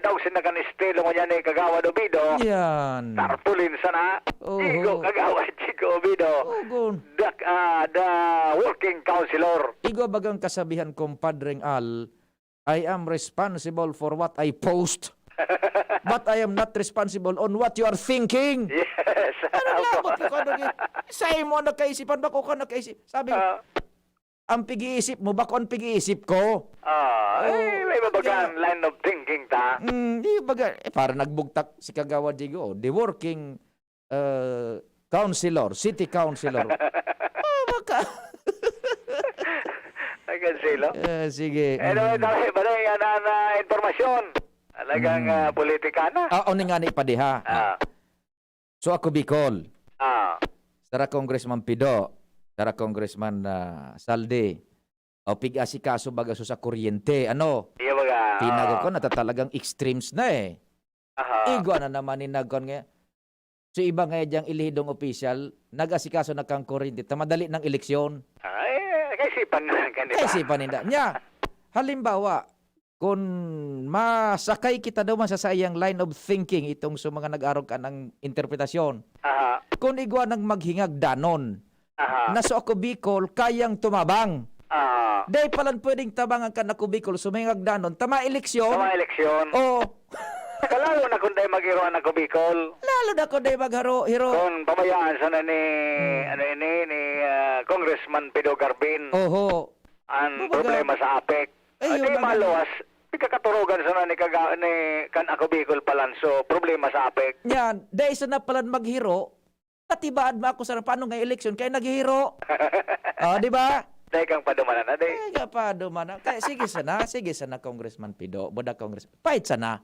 daog sinda kan estilo ngunyan ni Kagawad Obido. Yan. Tarpaulin sana. Oho. Jigo, Kagawad Jigo Obido. Ogon. The, ah, the working councilor. Igwa bagang kasabihan, Compadreng Al, "I am responsible for what I post, but I am not responsible on what you are thinking." Yes. Ano Opo. labot ko, ano gi-, sa imo na kaisipan, bako ka nakaisip. Sabi ko, Ah. "Ang pig-iisip mo, bako ang pig-iisip ko." Ah, Oh, eh, may babaga kaya ang line of thinking ta. Mm, di baga, eh, para nagbugtak si Kagawad Diego, oh, the working, uh, councilor, city councilor. Oh, baka. Ay, kansilo. Eh, sige. Anyway, Mm. dali, bali, yan ang, ah, impormasyon. Talagang, Mm. ah, politika na. Ah, o, ning ani pa diha. Ah. So, ako, Bicol. Ah. Sara Congressman Pido, sara Congressman, ah, Saldi. O, pig-asikaso baga so sa kuryente, ano? Iya, baga, Tinago ah. ko na ta-, talagang extremes na, eh. Aha. Igwa na naman ni nagkon nga. So, iba nga dyang elehidong opisyal, nag-asikaso na kan kuryente, ta madali ng eleksyon. Ay, kaisipan na lang kanila. Kaisipan ninda. Nya, halimbawa, kun masakay kita duman sa saiyang line of thinking, itong sa mga nag-arog ka ng interpretasyon, Aha. kun igwa nang maghingag danon, Aha. na so ako Bicol, kayang tumabang. Ah. Dai palan pwedeng tabangan kan ako Bicol, so may hingag danon, tama eleksyon. Tama eleksyon. Oh. Saka lalo na kung dai maghiro ang ako Bicol. Lalo na kung dai magharo, hiro. Kung pabayaan sana ni, Hmm. ano ini, ni, ah, Congressman Pido Garbin. Oho. Ang Kumbaga, problema sa apek. Ayun, Ay, di ang maluwas. Pagkakaturugan sana ni kaga-, ni kan ako Bicol palan, so problema sa apek. Yan, dai sana palan maghiro, Katibaad mo ako sa paano nga eleksyon kaya naghihiro. Oh, di ba? Dai kang padumanan na, di. Ay, ka padumanan. Kaya sige sana, sige sana, Congressman Pido, buda Congress-, pait sana.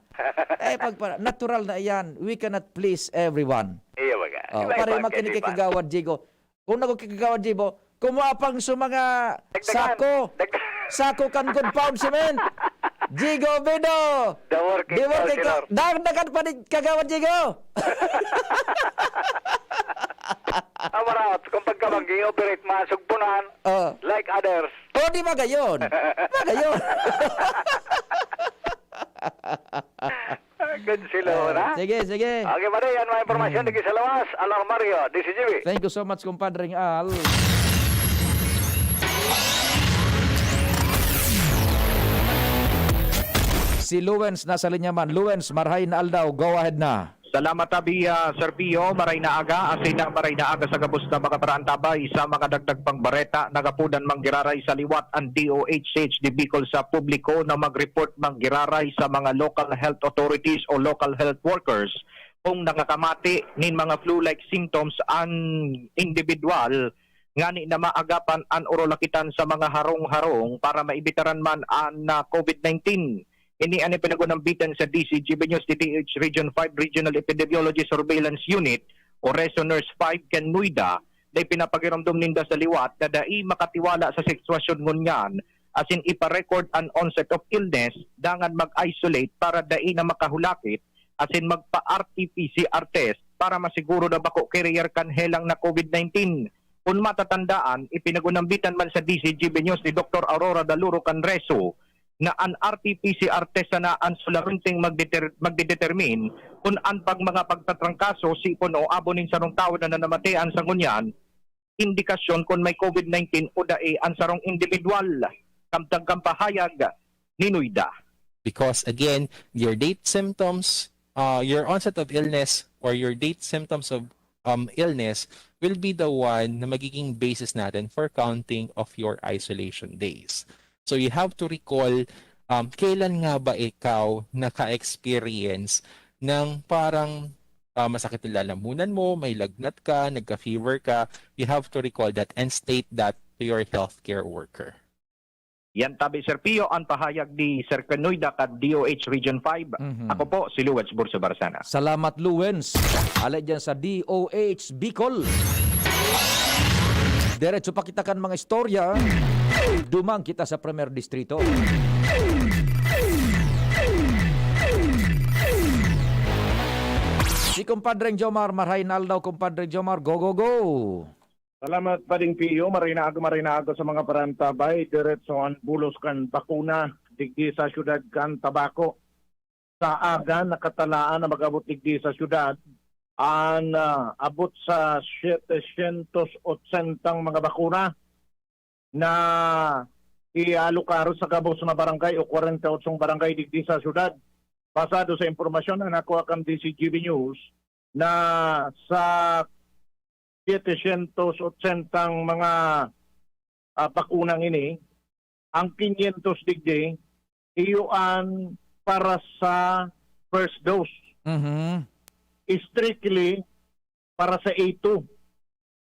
Eh, pagpa-, natural na iyan. We cannot please everyone. Iya, baga. Oh, Iba-iba para ang makinig kay kasipan. Kagawad Jigo. Kung nako kay Kagawad Jigo, kumuha pang sa mga Dagdagan. sako. Dag-, Sako kan compound cement. Jigo Bido. The working The working counselor. Dagdagan pa ni Kagawad Jigo. Amaraot, kung pagkabanggi, operate man, sugpunan, Oh. like others. Oh, di magayon. Magayon. Good sila, Eh, na? sige, sige. Okay, pare, yan mga impormasyon Hmm. digdi sa lawas. Alarmario, D C G B. Thank you so much, kumpadreng Al. Si Luwens nasa linya man. Luwens, marhay na aldaw. Go ahead na. Salamat, Abi, ah, Sir Pio. Maray na aga. Asin na maray na aga sa gabos na mga paraantabay. Sa mga dagdag pang bareta, nagapudan manggiraray sa liwat ang D O H C H D Bicol sa publiko na mag-report manggiraray sa mga local health authorities o local health workers kung nangakamati nin mga flu-like symptoms an individual ngani na maagapan an orolakitan sa mga harong-harong para maibitaran man an, ah, COVID nineteen. Ini an ipinagunambitan sa D C G B News D T H Region five Regional Epidemiology Surveillance Unit o Reso Nurse five kan NOIDA na ipinapagiramdom ninda sa liwat na dai makatiwala sa sitwasyon ngunyan asin ipa-record an onset of illness dangan mag-isolate para dai na makahulakit asin magpa-R T P C R test para masiguro na bako carrier kan helang na COVID nineteen. Kun matatandaan, ipinagunambitan man sa D C G B News ni Doktor Aurora Daluro Canreso na an R T P C R test sana an solamenteng magdeter-, magdedetermine kun an pag mga pagtatrangkaso, sipon o abo nin sarong tawo na namamatean sa ngunyan, indikasyon kun may COVID nineteen o dai an sarong individual, kamtang kan pahayag ni NOIDA. Because again, your date symptoms, uh, your onset of illness or your date symptoms of, um, illness will be the one na magiging basis natin for counting of your isolation days. So you have to recall, um, kailan nga ba ikaw naka-experience ng parang, uh, masakit ang lalamunan mo, may lagnat ka, nagka-fever ka, you have to recall that and state that to your healthcare worker. Yan tabi, Sir Pio, ang pahayag ni Sir Canoida kan D O H Region five. Mhm. Ako po, si Luwens Burso Barsana. Salamat, Luwens. Alay dyan sa D O H Bicol. Diretso pa kita kan mga istorya. Duman kita sa Primer Distrito. Si Compadreng Jomar, marhay na aldaw, Compadreng Jomar. Go, go, go! Salamat, Pading Pio. Maray na aga, maray na aga sa mga parantabay. Diretso an bulos kan bakuna digdi sa siyudad kan Tabaco. Sa aga, nakatalaan na mag-abot digdi sa siyudad an, ah, abot sa setecientos otsentang mga bakuna na iaalokar sa gabos na barangay o kwarenta y otsong barangay digdi sa siyudad. Basado sa impormasyon na nakuha kan D C G B News, na sa setecientos otsentang mga, ah, bakunang ini, ang kinyentos digdi, iyo an para sa first dose. Mhm. Strictly para sa A two.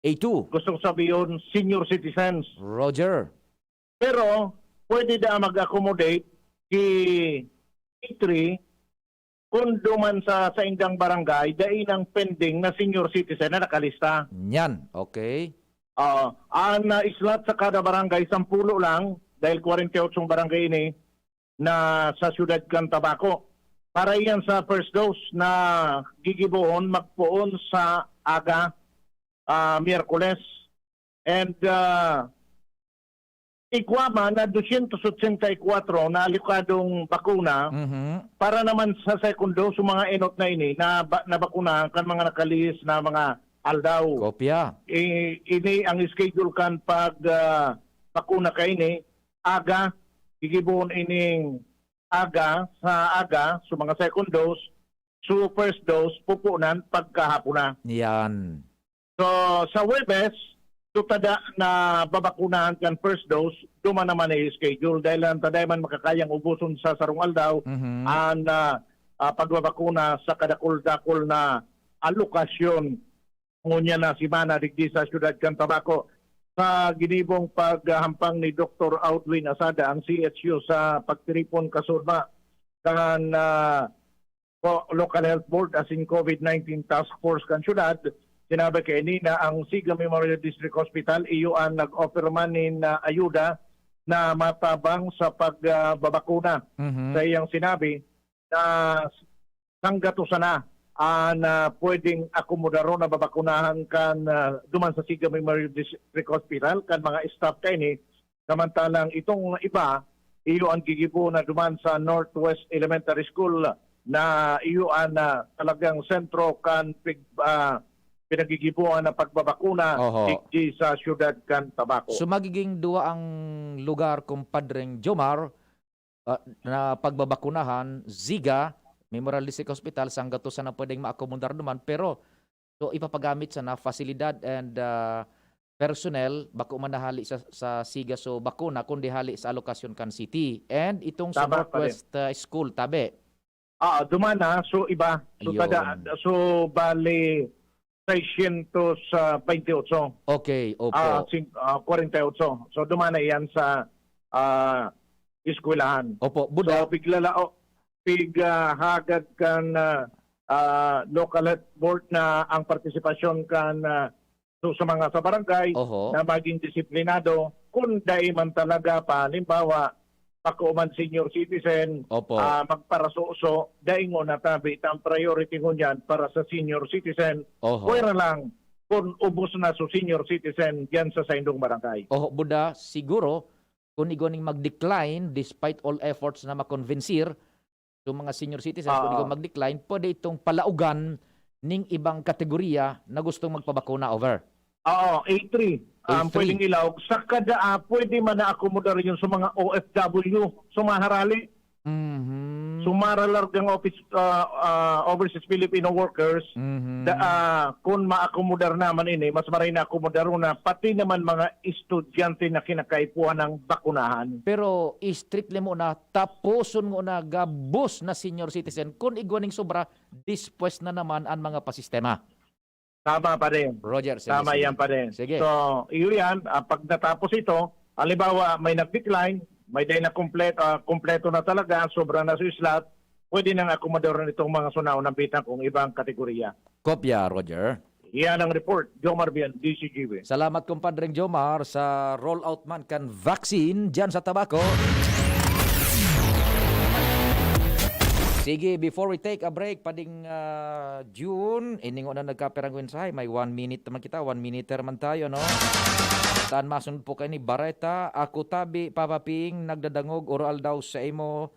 A two. Gusto ko sabihon, senior citizens. Roger. Pero pwede da mag-accommodate ki A three kun duman sa saindang barangay, dai nang pending na senior citizen na nakalista. Yan, okay. Oo. Ang, ah, slot sa kada barangay, sampulo lang, dahil kwarenta y otsong barangay ini na sa siyudad kan Tabaco. Para iyan sa first dose na gigibohon magpoon sa aga, ah, Miyerkules. And, ah, igwa man na dosyentos otsenta y kwatro na alokadong bakuna Mhm. para naman sa second dose, sa mga enot na ini na ba-, nabakunahan kan mga nakalihis na mga aldaw. Kopya. I-, ini ang schedule kan pag, ah, bakuna kaini, aga, gigibohon ining aga, sa aga, sa mga second dose, so first dose, pupunan pagkahapon na. Yan. So, sa Huwebes, so tada na babakunahan kan first dose, duman naman i-schedule dahil ang taday man makakayang ubuson sa sarong aldaw Mhm. ang, ah, ah, pagbabakuna sa kadakul-dakul na alokasyon ngunyan na semana digdi sa siyudad kan Tabaco. Sa ginibong paghahampang ni Doktor Audwin Asada, ang C H U sa pagtiripon kasurma kan, ah, po, Local Health Board asin COVID nineteen Task Force kan syudad, sinabi kaini na ang Siga Memorial District Hospital iyo an nag-offer man nin, ah, ayuda na matabang sa pagbabakuna. Mhm. Sa iyang sinabi na sanggato sana an, ah, pwedeng akomodaron na babakunahan kan, ah, duman sa Siga Memorial District Hospital, kan mga staff kaini. Samantalang itong iba, iyo an gigibo na duman sa Northwest Elementary School na iyo an, ah, talagang sentro kan pig-, ah, pinagigiboan na pagbabakuna Oho. digdi sa siyudad kan Tabaco. So, magiging duwa ang lugar, Compadreng Jomar, ah, na pagbabakunahan, Ziga, Memorial District Hospital, sanggato sana pwedeng maakomodar duman, pero, so, ipapagamit sana fasilidad and, ah, personnel, bako man na hali sa, sa Ziga so bakuna, kundi hali sa alokasyon kan city. And itong sa Tama, pare. Northwest, ah, School, tabi. Ah, duman na. So, iba. So, Yun. tada-, so, bali, seiscientos baintiotso. Okay, opo. Ah, sing-, ah, kwarenta y otso. So, duman na iyan sa, ah, eskwelahan. Opo, buda. So, piglalao-, pig, ah, hagad kan, ah, ah, local health board na ang partisipasyon kan, ah, so, sa mga sa barangay Oho. na maging disiplinado, kung dai man talaga pa, halimbawa, bako man senior citizen, Opo. ah, magparasuso, dai ngona tabi, ang priority ngunyan para sa senior citizen. Oho. Pwera lang kung ubos na sa senior citizen diyan sa saindong barangay. Oho, buda, siguro, kung igwa ning mag-decline, despite all efforts na makonbinsir, so mga senior citizen, kung Oo. igwa mag-decline, pwede itong palaugan ning ibang kategorya na gustong magpabakuna over. Oo, A three. Ang A three. pwedeng ilaog. Sa kada, ah, pwede man na akomodar yun sa mga O F W, sa mga harali. Mhm. Sa mga largang office, ah, ah, overseas Filipino workers, Mhm. da-, ah, kung maakomodar naman ini, mas maray na akomodar na, pati naman mga estudyante na kinakaipuhan ng bakunahan. Pero strictly mo na, tapuson mo na, gabos na senior citizen. Kung igwa ning sobra, dispwes na naman ang mga pasistema. Tama pa rin. Roger, sige, Tama sige. yan pa rin. Sige. So, iyo yan. Ah, pag natapos ito, halimbawa, may nag-decline, may dahil na kompleto, ah, kompleto na talaga, sobra na sa slot, pwede nang akomodaron itong mga sunaon ng bitang kung ibang kategorya. Kopya, Roger. Yan ang report. Jomar Bian, D C G B. Salamat, Compadreng Jomar, sa rollout man kan vaccine dyan sa Tabaco. Sige, before we take a break, pading, ah, June, iningo na nagkaperang mensahe, may one minute naman kita, one minuter man tayo, no? Saan masunod po kayo ni Bareta? Ako tabi, Papa Ping, nagdadangog, oral daw sa imo,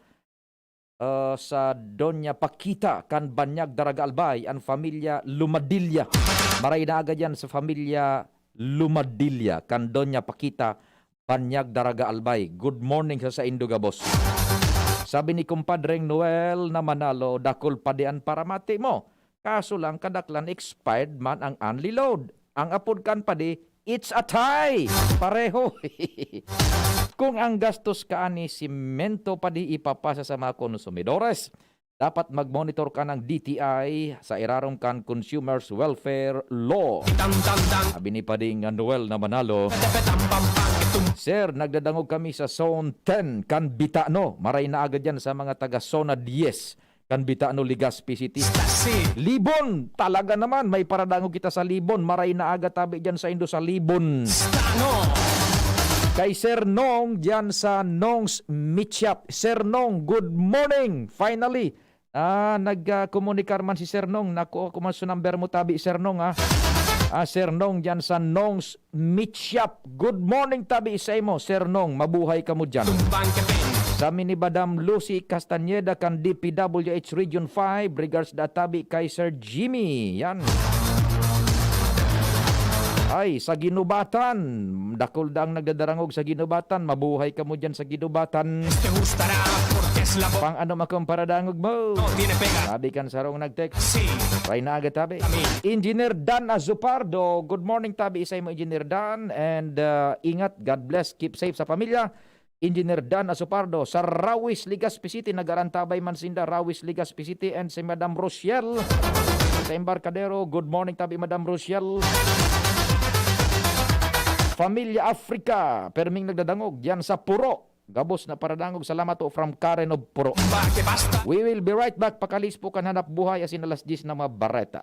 ah, sa Doña Paquita, kan Banyag Daraga Albay, ang familia Lumadilla. Maray na agad yan sa familia Lumadilla, kan Doña Paquita, Banyag Daraga Albay. Good morning sa saindo gabos. Sabi ni Compadreng Noel na Manalo, dakul pa di an paramati mo. Kaso lang, kadaklan expired man ang only load. Ang apod kan padi, it's a tie! Pareho! Kung ang gastos kaani simento padi ipapasa sa mga konsumidores, dapat mag-monitor ka ng D T I sa irarom kan Consumers Welfare Law. Sabi ni Pading Noel na Manalo, Sir, nagdadangog kami sa Zone ten, kan Bitano. Maray na agad yan sa mga taga Zona diyes, kan Bitano, Legazpi City. Libon! Talaga naman, may paradangog kita sa Libon. Maray na aga tabi dyan sa indo sa Libon. Kay Sir Nong, dyan sa Nong's Meat Shop. Sir Nong, good morning! Finally, ah, nag, ah, komunikar man si Sir Nong. Nakuha ko man sa number mo tabi, Sir Nong, ah. Ah, Sir Nong, dyan sa Nong's Meat Shop. Good morning tabi sa imo, Sir Nong. Mabuhay kamo dyan. Sa mi ni Madam Lucy Castañeda kan D P W H Region five, regards da tabi kay Sir Jimmy. Yan. Ay, sa Ginubatan. Dakul daang nagdadarangog sa Ginubatan. Mabuhay kamo dyan sa Ginubatan. Pang ano makong paradangog mo? Sabi kan sarong nag-text. Ray na aga tabi. Engineer Dan Azupardo, good morning tabi sa imo, Engineer Dan, and, uh, ingat, God bless, keep safe sa pamilya. Engineer Dan Azupardo sa Rawis, Legazpi City, nag-arantabay man sinda, Rawis, Legazpi City, and si Madam Rochelle sa Embarcadero. Good morning tabi, Madam Rochelle. Familia Africa, perming nagdadangog diyan sa Puro. Gabos na paradangog. Salamat po from Karen of Puro. We will be right back. Pakalis po kan hanap buhay asin alas diyes na mga bareta.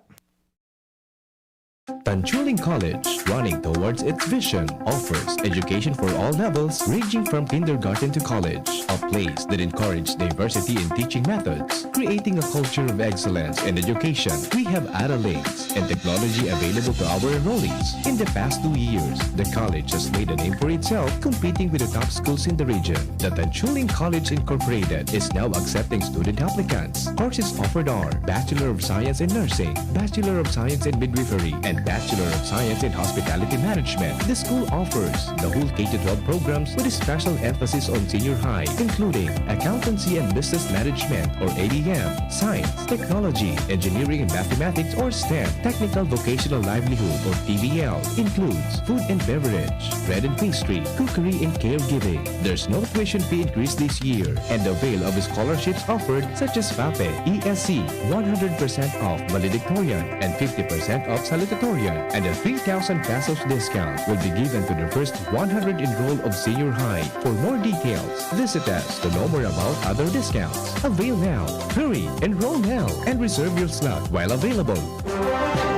Tanchuling College, running towards its vision, offers education for all levels, ranging from kindergarten to college, a place that encourages diversity in teaching methods, creating a culture of excellence in education. We have Ara Links and technology available to our enrollees. In the past two years, the college has made a name for itself, competing with the top schools in the region. The Tanchuling College Incorporated is now accepting student applicants. Courses offered are Bachelor of Science in Nursing, Bachelor of Science in Midwifery, and Bachelor of Science in Hospitality Management. The school offers the whole K to twelve programs with a special emphasis on senior high, including Accountancy and Business Management or A D M, Science, Technology, Engineering and Mathematics or STEM, Technical Vocational Livelihood or T V L, includes food and beverage, bread and pastry, cookery and caregiving. There's no tuition fee increase this year, and avail of scholarships offered such as FAPE, E S C, one hundred percent off valedictorian, and fifty percent off salutatorian, and a three thousand pesos discount will be given to the first one hundred enrolled of senior high. For more details, visit us to know more about other discounts. Avail now. Hurry, enroll now, and reserve your slot while available.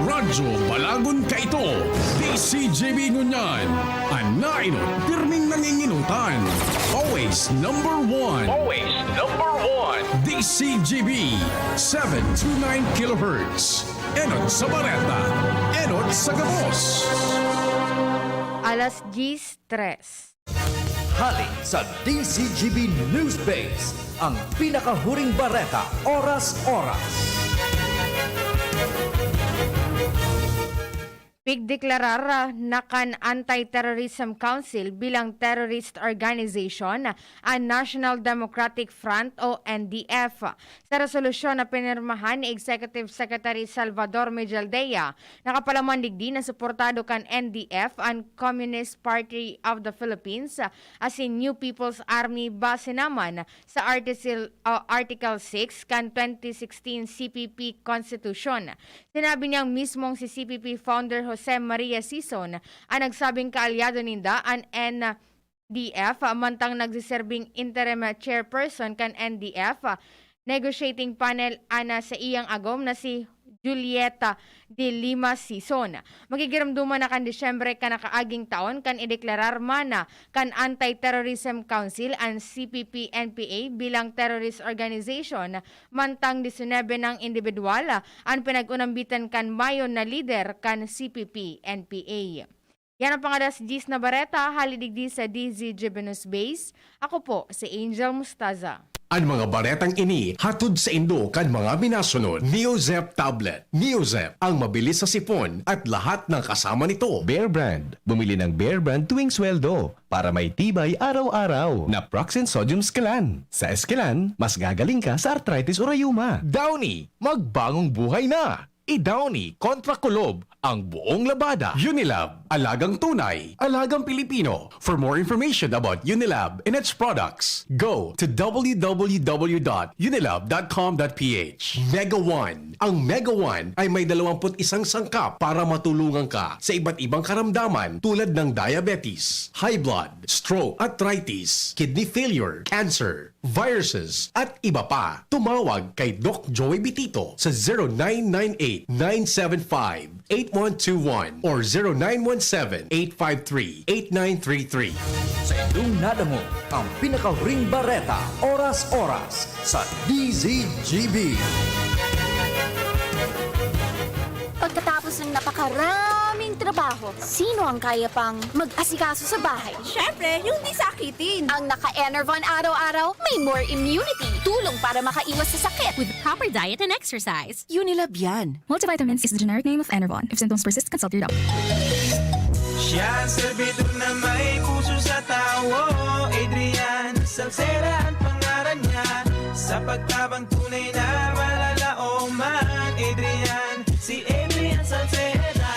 Radyo Balagon kaito, D C G B ngunyan. An nainot, pirming nanginginutan. Always number one. Always number one. D C G B, seven two nine kilohertz. Enot sa bareta, enot sa gabos. Alas diyes tres. Hali sa D C G B News Base, ang pinakahuring bareta, oras-oras. Pigdeklarar na kan Anti-Terrorism Council bilang terrorist organization an National Democratic Front o N D F. Sa resolusyon na pinirmahan ni Executive Secretary Salvador Mejaldea, nakapalaman digdi na suportado kan N D F an Communist Party of the Philippines asin New People's Army base naman sa Artisil-, ah, Article six kan twenty sixteen C P P Constitution. Sinabi niyang mismong si C P P founder Jose Maria Sison an nagsabing kaalyado ninda an N D F, mantang nagsiserbing interim chairperson kan N D F negotiating panel an saiyang agom na si Julieta de Lima Sison. Magigiromdoman na kan Disyembre kan nakaaging taon kan ideklarar man kan Anti-Terrorism Council an C P P N P A bilang terrorist organization, mantang disinebe nang indibidwal an pinag-unambitan kan mayo na lider kan C P P N P A. Yan ang pangalas diyes na bareta, hali digdi sa D Z G B News Base. Ako po si Angel Mustaza. An mga baretang ini hatod saindo kan mga minasunod: Neozep Tablet. Neozep, ang mabilis sa sipon at lahat ng kasama nito. Bear Brand. Bumili ng Bear Brand tuwing sweldo para may tibay araw-araw. Naproxen Sodium Esquilan. Sa Esquilan, mas gagaling ka sa arthritis o rayuma. Downy, magbangong buhay na. I-Downy kontra kulob ang buong labada. Unilab, alagang tunay, alagang Pilipino. For more information about Unilab and its products, go to w w w dot unilab dot com dot p h. Mega One. Ang Mega One ay may dalawampu't isang sangkap para matulungan ka sa iba't ibang karamdaman tulad ng diabetes, high blood, stroke, arthritis, kidney failure, cancer, viruses, at iba pa. Tumawag kay Doc Joey Bitito sa zero nine nine eight, nine seven five, eight one two one or zero nine one seven, eight five three, eight nine three three. Sa indong nadangog ang pinakahuring bareta, oras-oras, sa D Z G B. Pagkatapos ng napakaraming trabaho, sino ang kaya pang mag-asikaso sa bahay? Siyempre, yung di sakitin. Ang naka-Enervon araw-araw, may more immunity. Tulong para makaiwas sa sakit. With proper diet and exercise. Unilab yan. Multivitamins is the generic name of Enervon. If symptoms persist, consult your doctor. Siya ang servidor na may puso sa tao. Adrian Salceda ang pangaran niya. Sa pagtabang tunay na malalaoman. Adrian, si Adrian Salceda.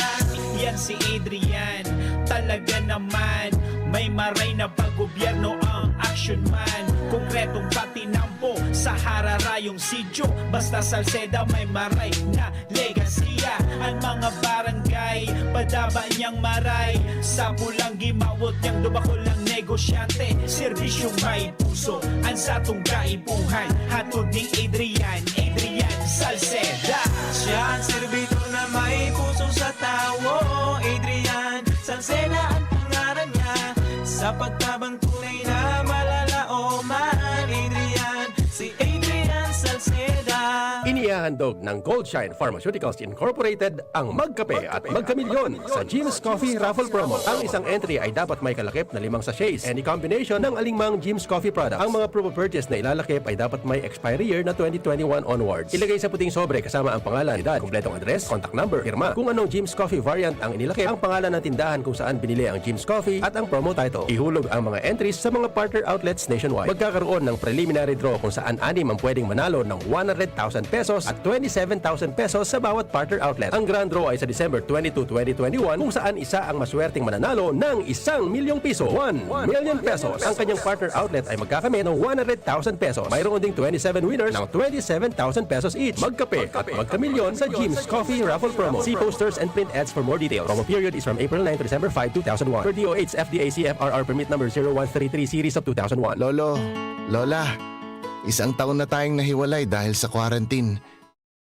Yan si Adrian, talaga naman. May maray na pag-gobyerno ang action man. Konkretong patinampo sa hararayong sityo. Basta Salceda may maray na legasiya. Ang mga barangay, padaba niyang maray. Sa pulang gimawot niyang dubakol ng negosyante. Serbisyong may puso, ang satong kaipuhan. Hatod ni Adrian, Adrian Salceda. Siya ang servidor na may pusong sa tawo. Adrian Salceda ang pangalan niya. Sa pagtabang tunay na malalaoman, Adrian, si Adrian Salceda. Inihahandog ng Goldshine Pharmaceuticals Incorporated ang Magkape at Magkamilyon sa Jim's Coffee Raffle Promo. Ang isang entry ay dapat may kalakip na limang sachets, any combination ng alingmang Jim's Coffee product. Ang mga proof of purchase na ilalakip ay dapat may expiry year na twenty twenty-one onwards. Ilagay sa puting sobre kasama ang pangalan, edad, kumpletong address, contact number, pirma. Kung anong Jim's Coffee variant ang inilakip, ang pangalan ng tindahan kung saan binili ang Jim's Coffee at ang promo title. Ihulog ang mga entries sa mga partner outlets nationwide. Magkakaroon ng preliminary draw kung saan anim ang pwedeng manalo ng one hundred thousand pesos at twenty-seven thousand pesos sa bawat partner outlet. Ang grand draw ay sa December twenty-two, twenty twenty-one, kung saan isa ang maswerteng mananalo ng isang milyong piso. One million pesos. Ang kanyang partner outlet ay magkakamit ng one hundred thousand pesos. Mayroon ding twenty-seven winners ng twenty-seven thousand pesos each. Magkape at magkamilyon sa Jim's Coffee Raffle Promo. See posters and print ads for more details. Promo period is from April nine to December five, two thousand one. Per D O H F D A C F R R permit number zero one three three series of two thousand one. Lolo, Lola, isang taon na tayong nahiwalay dahil sa quarantine.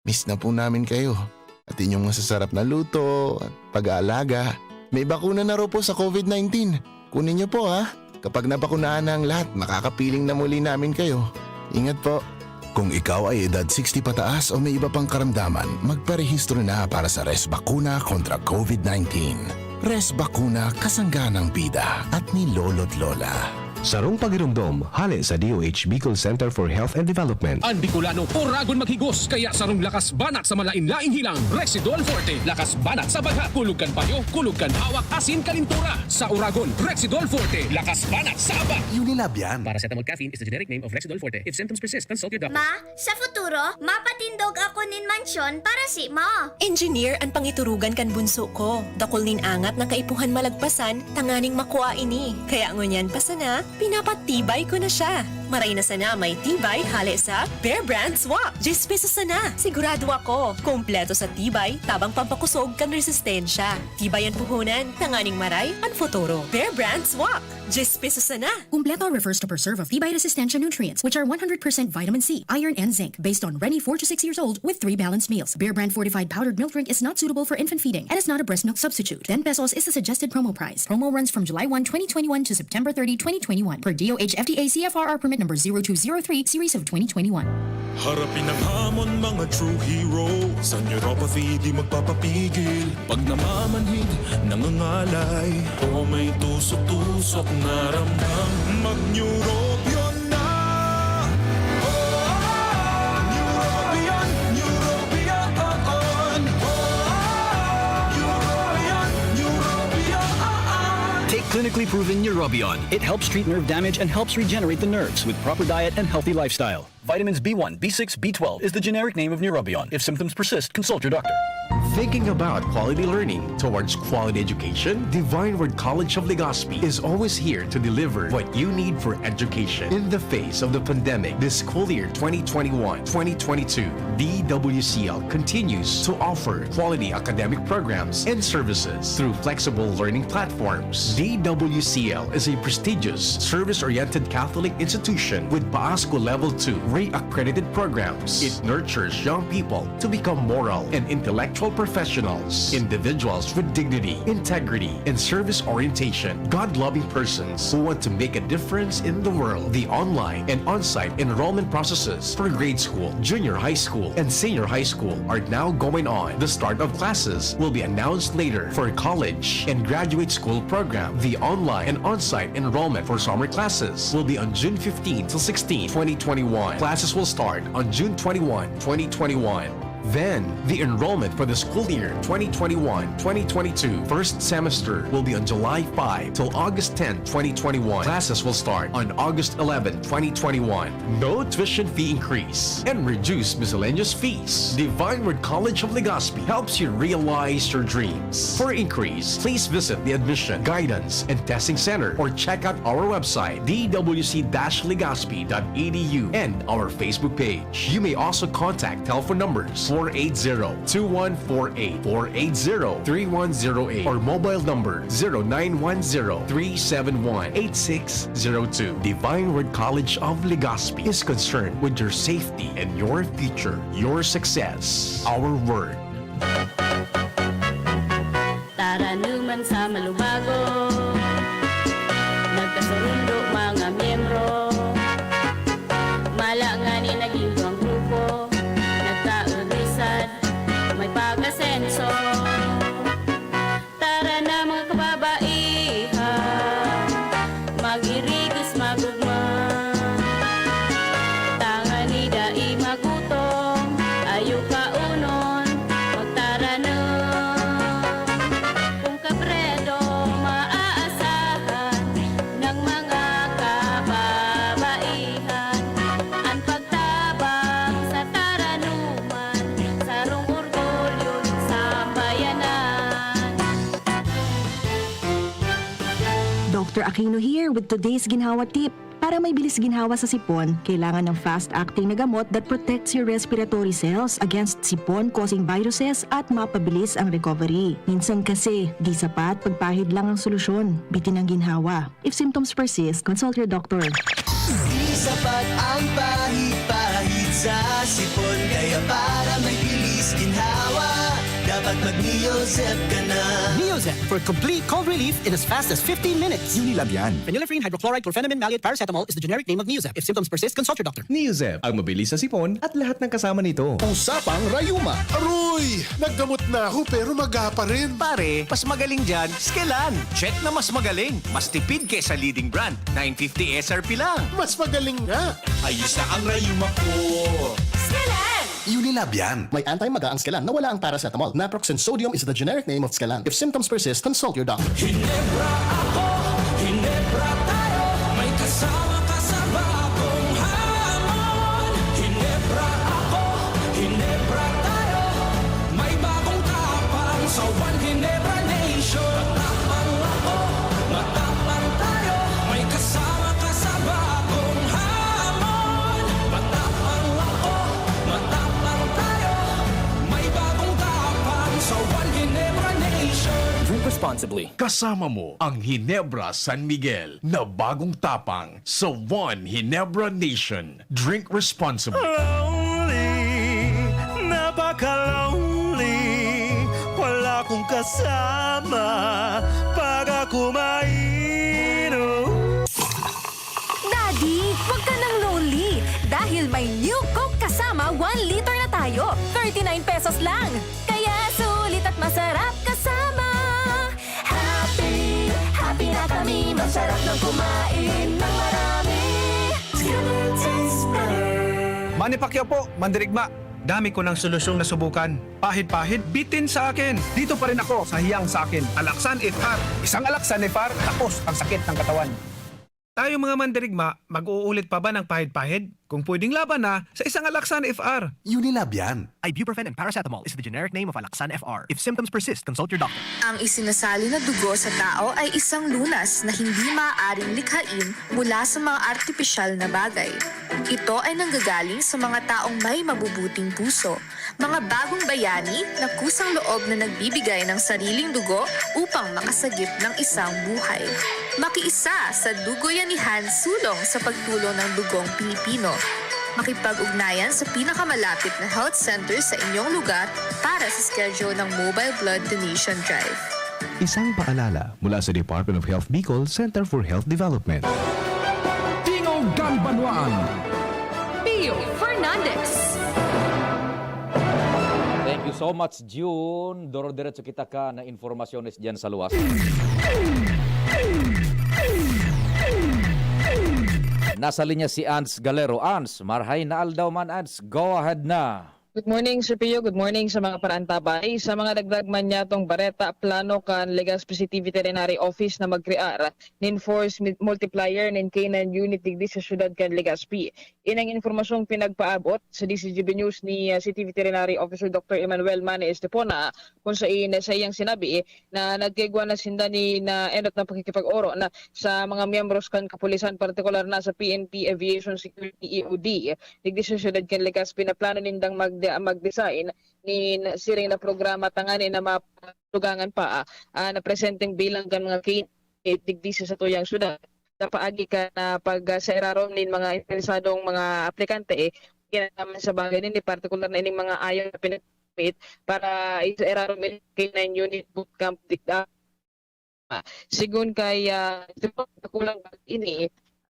Miss na po namin kayo. At inyong masasarap na luto at pag-aalaga. May bakuna na raw po sa COVID nineteen. Kunin niyo po, ha? Kapag nabakunahan na ang lahat, makakapiling na muli namin kayo. Ingat po. Kung ikaw ay edad sixty pataas o may iba pang karamdaman, magparehistro na para sa Resbakuna kontra COVID nineteen. Resbakuna, kasangga ng bida at ni Lolo't Lola. Sarong pagiromdom, hale sa D O H Bicol Center for Health and Development. An Bicolano, oragon maghigos, kaya sarong lakas banat sa malain-laing hilang, Rexidol Forte. Lakas banat sa baghat, kulog kan payo, kulog kan hawak, asin kalintura. Sa oragon, Rexidol Forte. Lakas banat sa aba. Unilab yan. Paracetamol caffeine is the generic name of Rexidol Forte. If symptoms persist, consult your doctor. Ma, sa futuro, mapatindog ako nin mansyon para si Ma. Engineer an pangiturugan kan bunso ko. Dakul nin angat na kaipuhan malagpasan tanganing makua ini. Kaya ngunyan pa sana, pinapatibay ko na siya. Maray na sana may tibay hale sa Bear Brand Swak. Diyes pesos sana. Sigurado ako, kompleto sa tibay, tabang pampakusog kan resistensya. Tibay an puhunan, tanganing maray an futuro. Bear Brand Swak. Diyes pesos sana. Kumpleto refers to preserve of tibay resistensya nutrients, which are one hundred percent vitamin C, iron, and zinc, based on Reni four to six years old with three balanced meals. Bear Brand fortified powdered milk drink is not suitable for infant feeding and is not a breast milk substitute. Ten pesos is the suggested promo price. Promo runs from July one, twenty twenty-one to September thirty, twenty twenty-one, per D O H F D A C F R R permit number zero two zero three series of twenty twenty-one. Harapin ang hamon, mga true hero. Sa neuropathy, di magpapapigil. Pag namamanhid, nangangalay, o may tusok-tusok na ramdam, mag-Neurobion na! Oh, Neurobion, Neurobion, oh, oh. Neurobion, Neurobion, oh, oh. Take clinically proven Neurobion. It helps treat nerve damage and helps regenerate the nerves with proper diet and healthy lifestyle. Vitamins B one, B six, B twelve is the generic name of Neurobion. If symptoms persist, consult your doctor. Thinking about quality learning towards quality education? Divine Word College of Legazpi is always here to deliver what you need for education. In the face of the pandemic, this school year twenty twenty-one, twenty twenty-two, D W C L continues to offer quality academic programs and services through flexible learning platforms. D W C L is a prestigious, service-oriented Catholic institution with PAASCO Level two re-accredited programs. It nurtures young people to become moral and intellectual professionals, individuals with dignity, integrity, and service orientation, God-loving persons who want to make a difference in the world. The online and on-site enrollment processes for grade school, junior high school, and senior high school are now going on. The start of classes will be announced later. For college and graduate school program, the online and on-site enrollment for summer classes will be on June fifteen to sixteen, twenty twenty-one. Classes will start on June twenty-one, twenty twenty-one. Then, the enrollment for the school year twenty twenty-one, twenty twenty-two first semester will be on July five till August ten, twenty twenty-one. Classes will start on August eleven, twenty twenty-one. No tuition fee increase and reduced miscellaneous fees. Divine Word College of Legazpi helps you realize your dreams. For inquiries, please visit the Admission, Guidance, and Testing Center or check out our website, D W C dash legazpi dot E D U, and our Facebook page. You may also contact telephone numbers four eight zero, two one four eight, four eight zero, three one zero eight, or mobile number zero nine one zero, three seven one, eight six zero two. Divine Word College of Legazpi is concerned with your safety and your future, your success. Our word. Sa malubago, nagkasurundo mga miyembro. Mala ngani naging duwang grupo, nagkaurisan, may pag-asenso. Tara na, mga kababaihan, mag-irigis, magugma. Tangani dai magutom, ayo kaunon, magtaranom. Kung Kabredo, maaasahan ng mga kababaihan, ang pagtabang sa taranuman, sarong orgulyo ng sambayanan. Doctor Aquino here with today's Ginhawa Tip. Para may bilis ginhawa sa sipon, kailangan ng fast-acting na gamot that protects your respiratory cells against sipon-causing viruses at mapabilis ang recovery. Minsan kasi, di sapat pagpahid lang ang solusyon. Bitin ang ginhawa. If symptoms persist, consult your doctor. Di sapat ang pahid-pahid sa sipon, kaya para may bilis ginhawa, dapat mag-Neozep ka na. Neozep for complete cold relief in as fast as fifteen minutes. Unilab yan. Phenylephrine, hydrochloride, chlorphenamine, maleate, paracetamol is the generic name of Neozep. If symptoms persist, consult your doctor. Neozep, ang mabilis sa sipon at lahat ng kasama nito. Usapang rayuma. Aroy! Naggamot na ako pero maga pa rin. Pare, mas magaling dyan, Skelan. Check na mas magaling. Mas tipid kesa leading brand. Nine fifty S R P lang. Mas magaling nga. Ayos na ang rayuma ko. Skelan! Unilab yan. May anti-maga ang Skelan na wala ang paracetamol. Naproxen sodium is the generic name of Skelan. If symptoms persist, consult your doctor. Hinebra ako, Hinebra tayo. May kasama ka sa bagong hamon. Hinebra ako, Hinebra tayo. May bagong tapang sa One Hinebra Nation. Matapang ako, matapang tayo. May kasama ka sa bagong hamon. Matapang ako, matapang tayo. May bagong tapang sa One Ginebra Nation. Drink responsibly. Kasama mo ang Ginebra San Miguel na bagong tapang sa One Ginebra Nation. Drink responsibly. Lonely, napaka-lonely. Wala akong kasama pag ako mainom. Daddy, wag ka nang lonely dahil may New Coke Kasama one liter na tayo. Thirty-nine pesos lang. Kaya sulit at masarap kasama. Happy, happy na kami. Masarap nang kumain ng marami. Skinny tastes better. Manny Pacquiao po, mandirigma. Dami ko ng solusyong nasubukan. Pahid-pahid, bitin sa akin. Dito pa rin ako sa hiyang sa akin. Alaxan F R. Isang Alaxan F R, tapos ang sakit ng katawan. Tayong mga mandirigma, mag-uulit pa ba ng pahid-pahid? Kung pwedeng laban na, sa isang Alaxan F R. Unilab yan. Ibuprofen and paracetamol is the generic name of Alaxan F R. If symptoms persist, consult your doctor. Ang isinasali na dugo sa tao ay isang lunas na hindi maaaring likhain mula sa mga artipisyal na bagay. Ito ay nanggagaling sa mga taong may mabubuting puso, mga bagong bayani na kusang loob na nagbibigay ng sariling dugo upang makasagip ng isang buhay. Makiisa sa Dugoyanihan Sulong sa pagtulong ng dugong Pilipino. Makipag-ugnayan sa pinakamalapit na health center sa inyong lugar para sa schedule ng Mobile Blood Donation Drive. Isang paalala mula sa Department of Health Bicol Center for Health Development. Tingog kan Banwaan. Pio Fernandez. Thank you so much, June. Doro-diretso kita ka na informasyones diyan sa luwas. Nasa linya si Ans Galero. Ans, marhay na aldaw man, Ans. Go ahead na. Good morning, Sir Pio. Good morning sa mga paraantabay. Sa mga dagdag man niyatong bareta, plano kan Legazpi City Veterinary Office na magkrear nin force mi-, multiplier nin K nine unit digdi sa siyudad kan Legazpi. Inang impormasyong pinagpaabot sa D C G B News ni, ah, City Veterinary Officer Doctor Emmanuel Mane Estepona, kung sain sa iyang sinabi na nagkaigwa na sinda ni na enot na pakikipag-oro na sa mga miyembros kan kapulisan, partikular na sa P N P Aviation Security, E O D. Digdi sa siyudad kan Legazpi na plano nindang magde-, mag-design nin siring na programa tanganing na matugangan pa, ah, na presenteng bilang kan mga K nine digdi sa satuyang syudad. Sa paagi kan, ah, pag, ah, sa irarom nin mga interesadong mga aplikante, eh, ginagaman sa bagay nini, partikular na ining mga ayaw na pinagpit para sa irarom nin K nine unit boot camp, di-, ah, Sigon kay, ah, kulang pa ini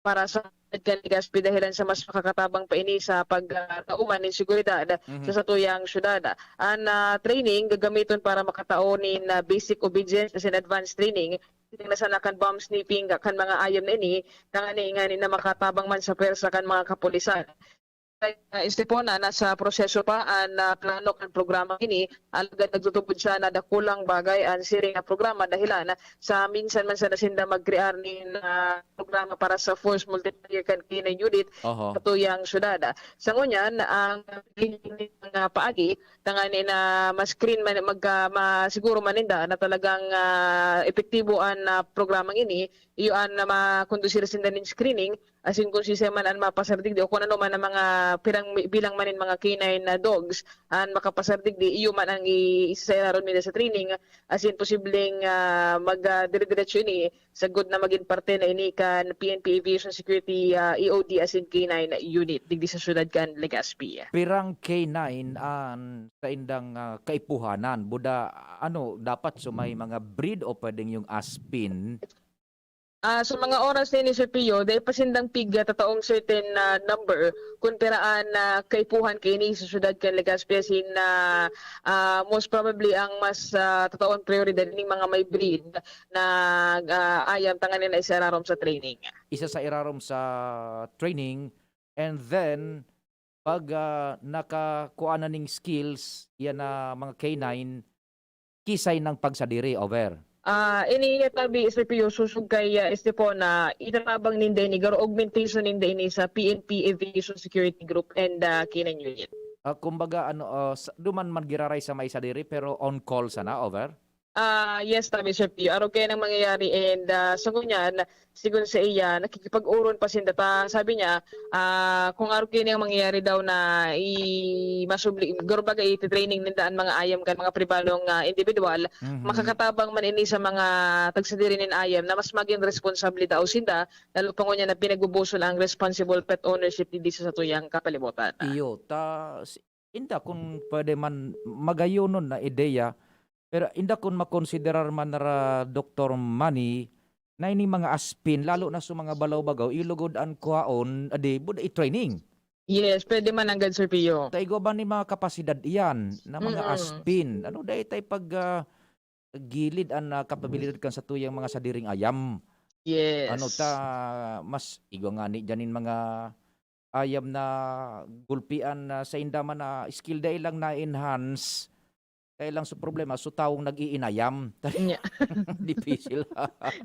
para sa Legazpi dahilan sa mas makakatabang pa ini sa pagtao man nin seguridad Mhm. sa satuyang syudad. An, ah, training gagamiton para makatao nin, ah, basic obedience asin advanced training, ning nasanakan bomb sniffing kan mga ayam na ini, tangani ngani na makatabang man sa pwersa kan mga kapulisan. Ah, Estepona, nasa proseso pa an, ah, plano kan programa ini, alagad nagtutubod siya na dakulang bagay an siring na programa dahilan sa minsan man sana sinda magkrear nin, ah, programa para sa Force Multiplier kan K nine Unit Oho. sa tuyang syudad. Sa ngunyan, ang mga paagi, tangani na ma-screen man, magka, ma-, siguro man ninda na talagang, ah, epektibo an, ah, programang ini, iyo an na makondusir sinda nin screening, asin kung siisay man an mapasar digdi o kung ano man ang mga pirang, bilang man nin mga K nine na dogs an makapasar digdi, iyo man ang i-, isa sa irarom nila sa training, asin posibleng, ah, mag, ah, dire-diretso ini sagkod na magin parte na ini kan P N P Aviation Security, ah, E O D asin K nine unit digdi sa syudad kan Legazpi. Pirang K nine an saindang, ah, kaipuhanan? Buda, ano, dapat so may mga breed o pwedeng yung Aspin? Ah, sa mga oras na ini, Sir Pio, dai pa sindang pigya tataong certain na number kun pira an, ah, kaipuhan kaini sa syudad kan Legazpi, asin, ah, ah, most probably ang mas, ah, tataong prioridad ning mga may breed na, ah, ayam tangani na isa irarom sa training. Isa sa irarom sa training, and then pag, ah, nakakuha na ning skills, yan na mga K nine, kisay nang pagsadiri, over. Ah, ini tabi, Sir Pio, susog kay, ah, Estepona, itatabang ninda ini, garo augmentation ninda ini sa P N P Aviation Security Group and, ah, K nine Unit. Ah, kumbaga, ano, ah, sa, duman man giraray sa may sadiri, pero on call sana, over? Ah, yes, tabi, Sir Pio. Araw kaya nang mangyayari and, ah, sa ngunyan, sigon sa iya, nakikipag-oron pa sinda ta. Sabi niya, ah, kung araw kini ang mangyayari daw na i-, masubli, garo baga iti-training ninda an mga ayam kan mga pribanong, ah, individual, Mhm. makakatabang man ini sa mga tagsadiri nin ayam na mas magin responsable daw sinda, lalo pa ngunyan na pinagbubusol ang responsible pet ownership digdi sa satuyang kapalibutan. Iyo, ta, si, inda kun pwede man, magayonon na ideya, pero inda kun makonsiderar man nara, Doktor Manny, na ining mga Aspin, lalo na sa mga balaw-bagaw, ilugod an kuhaon, adi, buda i-training. Yes, pwede man nanggad, Sir Pio. Ta igwa ba ni mga kapasidad iyan na mga Mm. Aspin? Ano, dai tay pag, ah, gilid an, ah, kapabilidad kan satuyang mga sadiring ayam? Yes. Ano ta, mas igwa ngani diyan nin mga ayam na gulpian na sainda man na skill dai lang na-enhance. Kaya lang sa problema, so tawong nag-iinayam. Nya. Dipisil.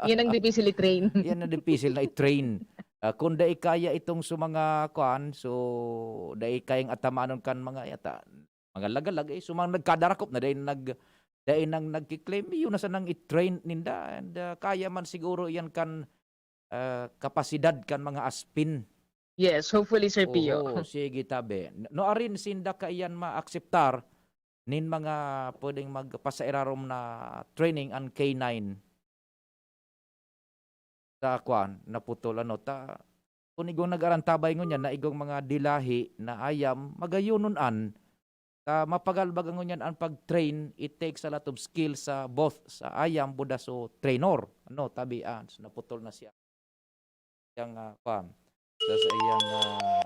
Yan ang dipisil i-train. Yan ang dipisil na i-train. Ah, kung dai kaya itong sa mga kuan, so dai kayang atamanon kan mga yata, mga lagalag, eh. So mga nagkadarakop na dai nag-, dai nang nagki-claim, yun na sanang i-train ninda. And, ah, kaya man siguro yan kan, ah, kapasidad kan mga Aspin. Yes, hopefully, Sir Pio. Oo, sige, tabi. No, arin sinda kaiyan maakseptar nin mga pwedeng magpasairarom na training an K nine sa kwan, naputol, ano, ta, kung igong nag-arantabay ngunyan na igong mga dilahi na ayam, magayonon an, ta mapagalbag ngunyan an pag-train, it takes a lot of skill sa both sa ayam, buda so trainer, ano, tabi, ah, so naputol na siya. Yang, ah, kwan, sa, sa iyang, ah,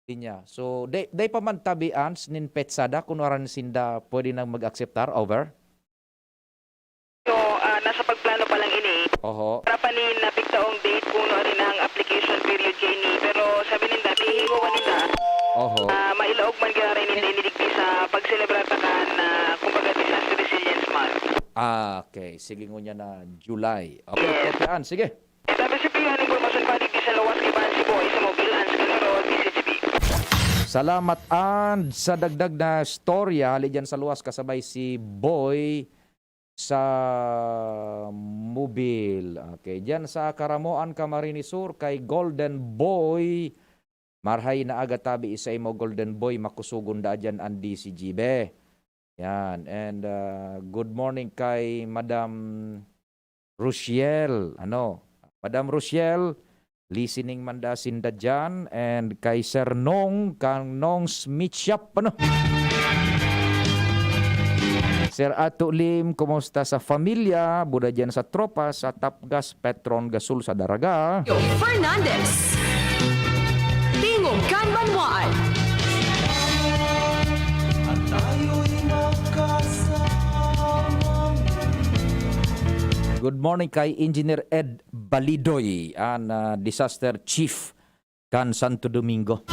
linya. So, day, day pa man tabi, Ans, nin petsada, kung waran sinda pwede nang mag-akseptar, over? So, ah, nasa pagplano pa lang ini. Oho. Para pa nin napigtaong date kung ano rin ang application period kaini. Pero sabi ninda, hihingowan ninda. Oho. Ah, mailaog man giraray ninda ini digdi sa pagselebrar ta kan, ah, kumbaga, Disaster Resilience Month. Ah, okay. Sige, ngunya na July. Okay, Yes. okay, Ans, sige. Ito, Mister Pio, an impormasyon pa digdi sa luwas kay Bansi Boy sa Mobil Ans Calero, D Z G B. Salamat, Ans, sa dagdag na storya. Hali dyan sa luwas kasabay si Boy sa Mobil. Okay, dyan sa Caramoan, Camarines Sur, kay Golden Boy. Marhay na aga tabi sa imo, Golden Boy. Makusugon da dyan an D Z G B. Yan. And, ah, good morning kay Madam Rochelle. Ano? Madam Rochelle, listening man da sinda dyan. And kay Sir Nong, kang Nong's Meat Shop. Ano? Sir Ato Lim, kumusta sa familia? Buda dyan sa tropa sa Tapgas Petron Gasol sa Daraga. Fernandez. Tingog kan banwaan. Good morning kay Engineer Ed Balidoy, an ah, disaster chief kan Santo Domingo.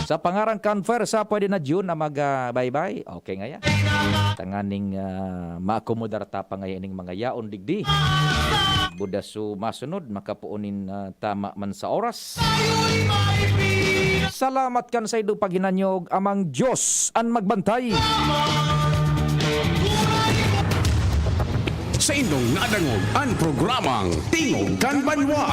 Sa pangaran kan Fire sa pwede na June na mag ah, bye-bye. Okay nga yan. Tanganing ah, maakomodar ta pa ngayon ning mga yaon digdi. Budaso masunod, makapuunin na tama man sa oras. Salamat kan sa ido paghinanyog, amang Diyos an magbantay. Sa indong nadangog an programang Tingog kan Banwa.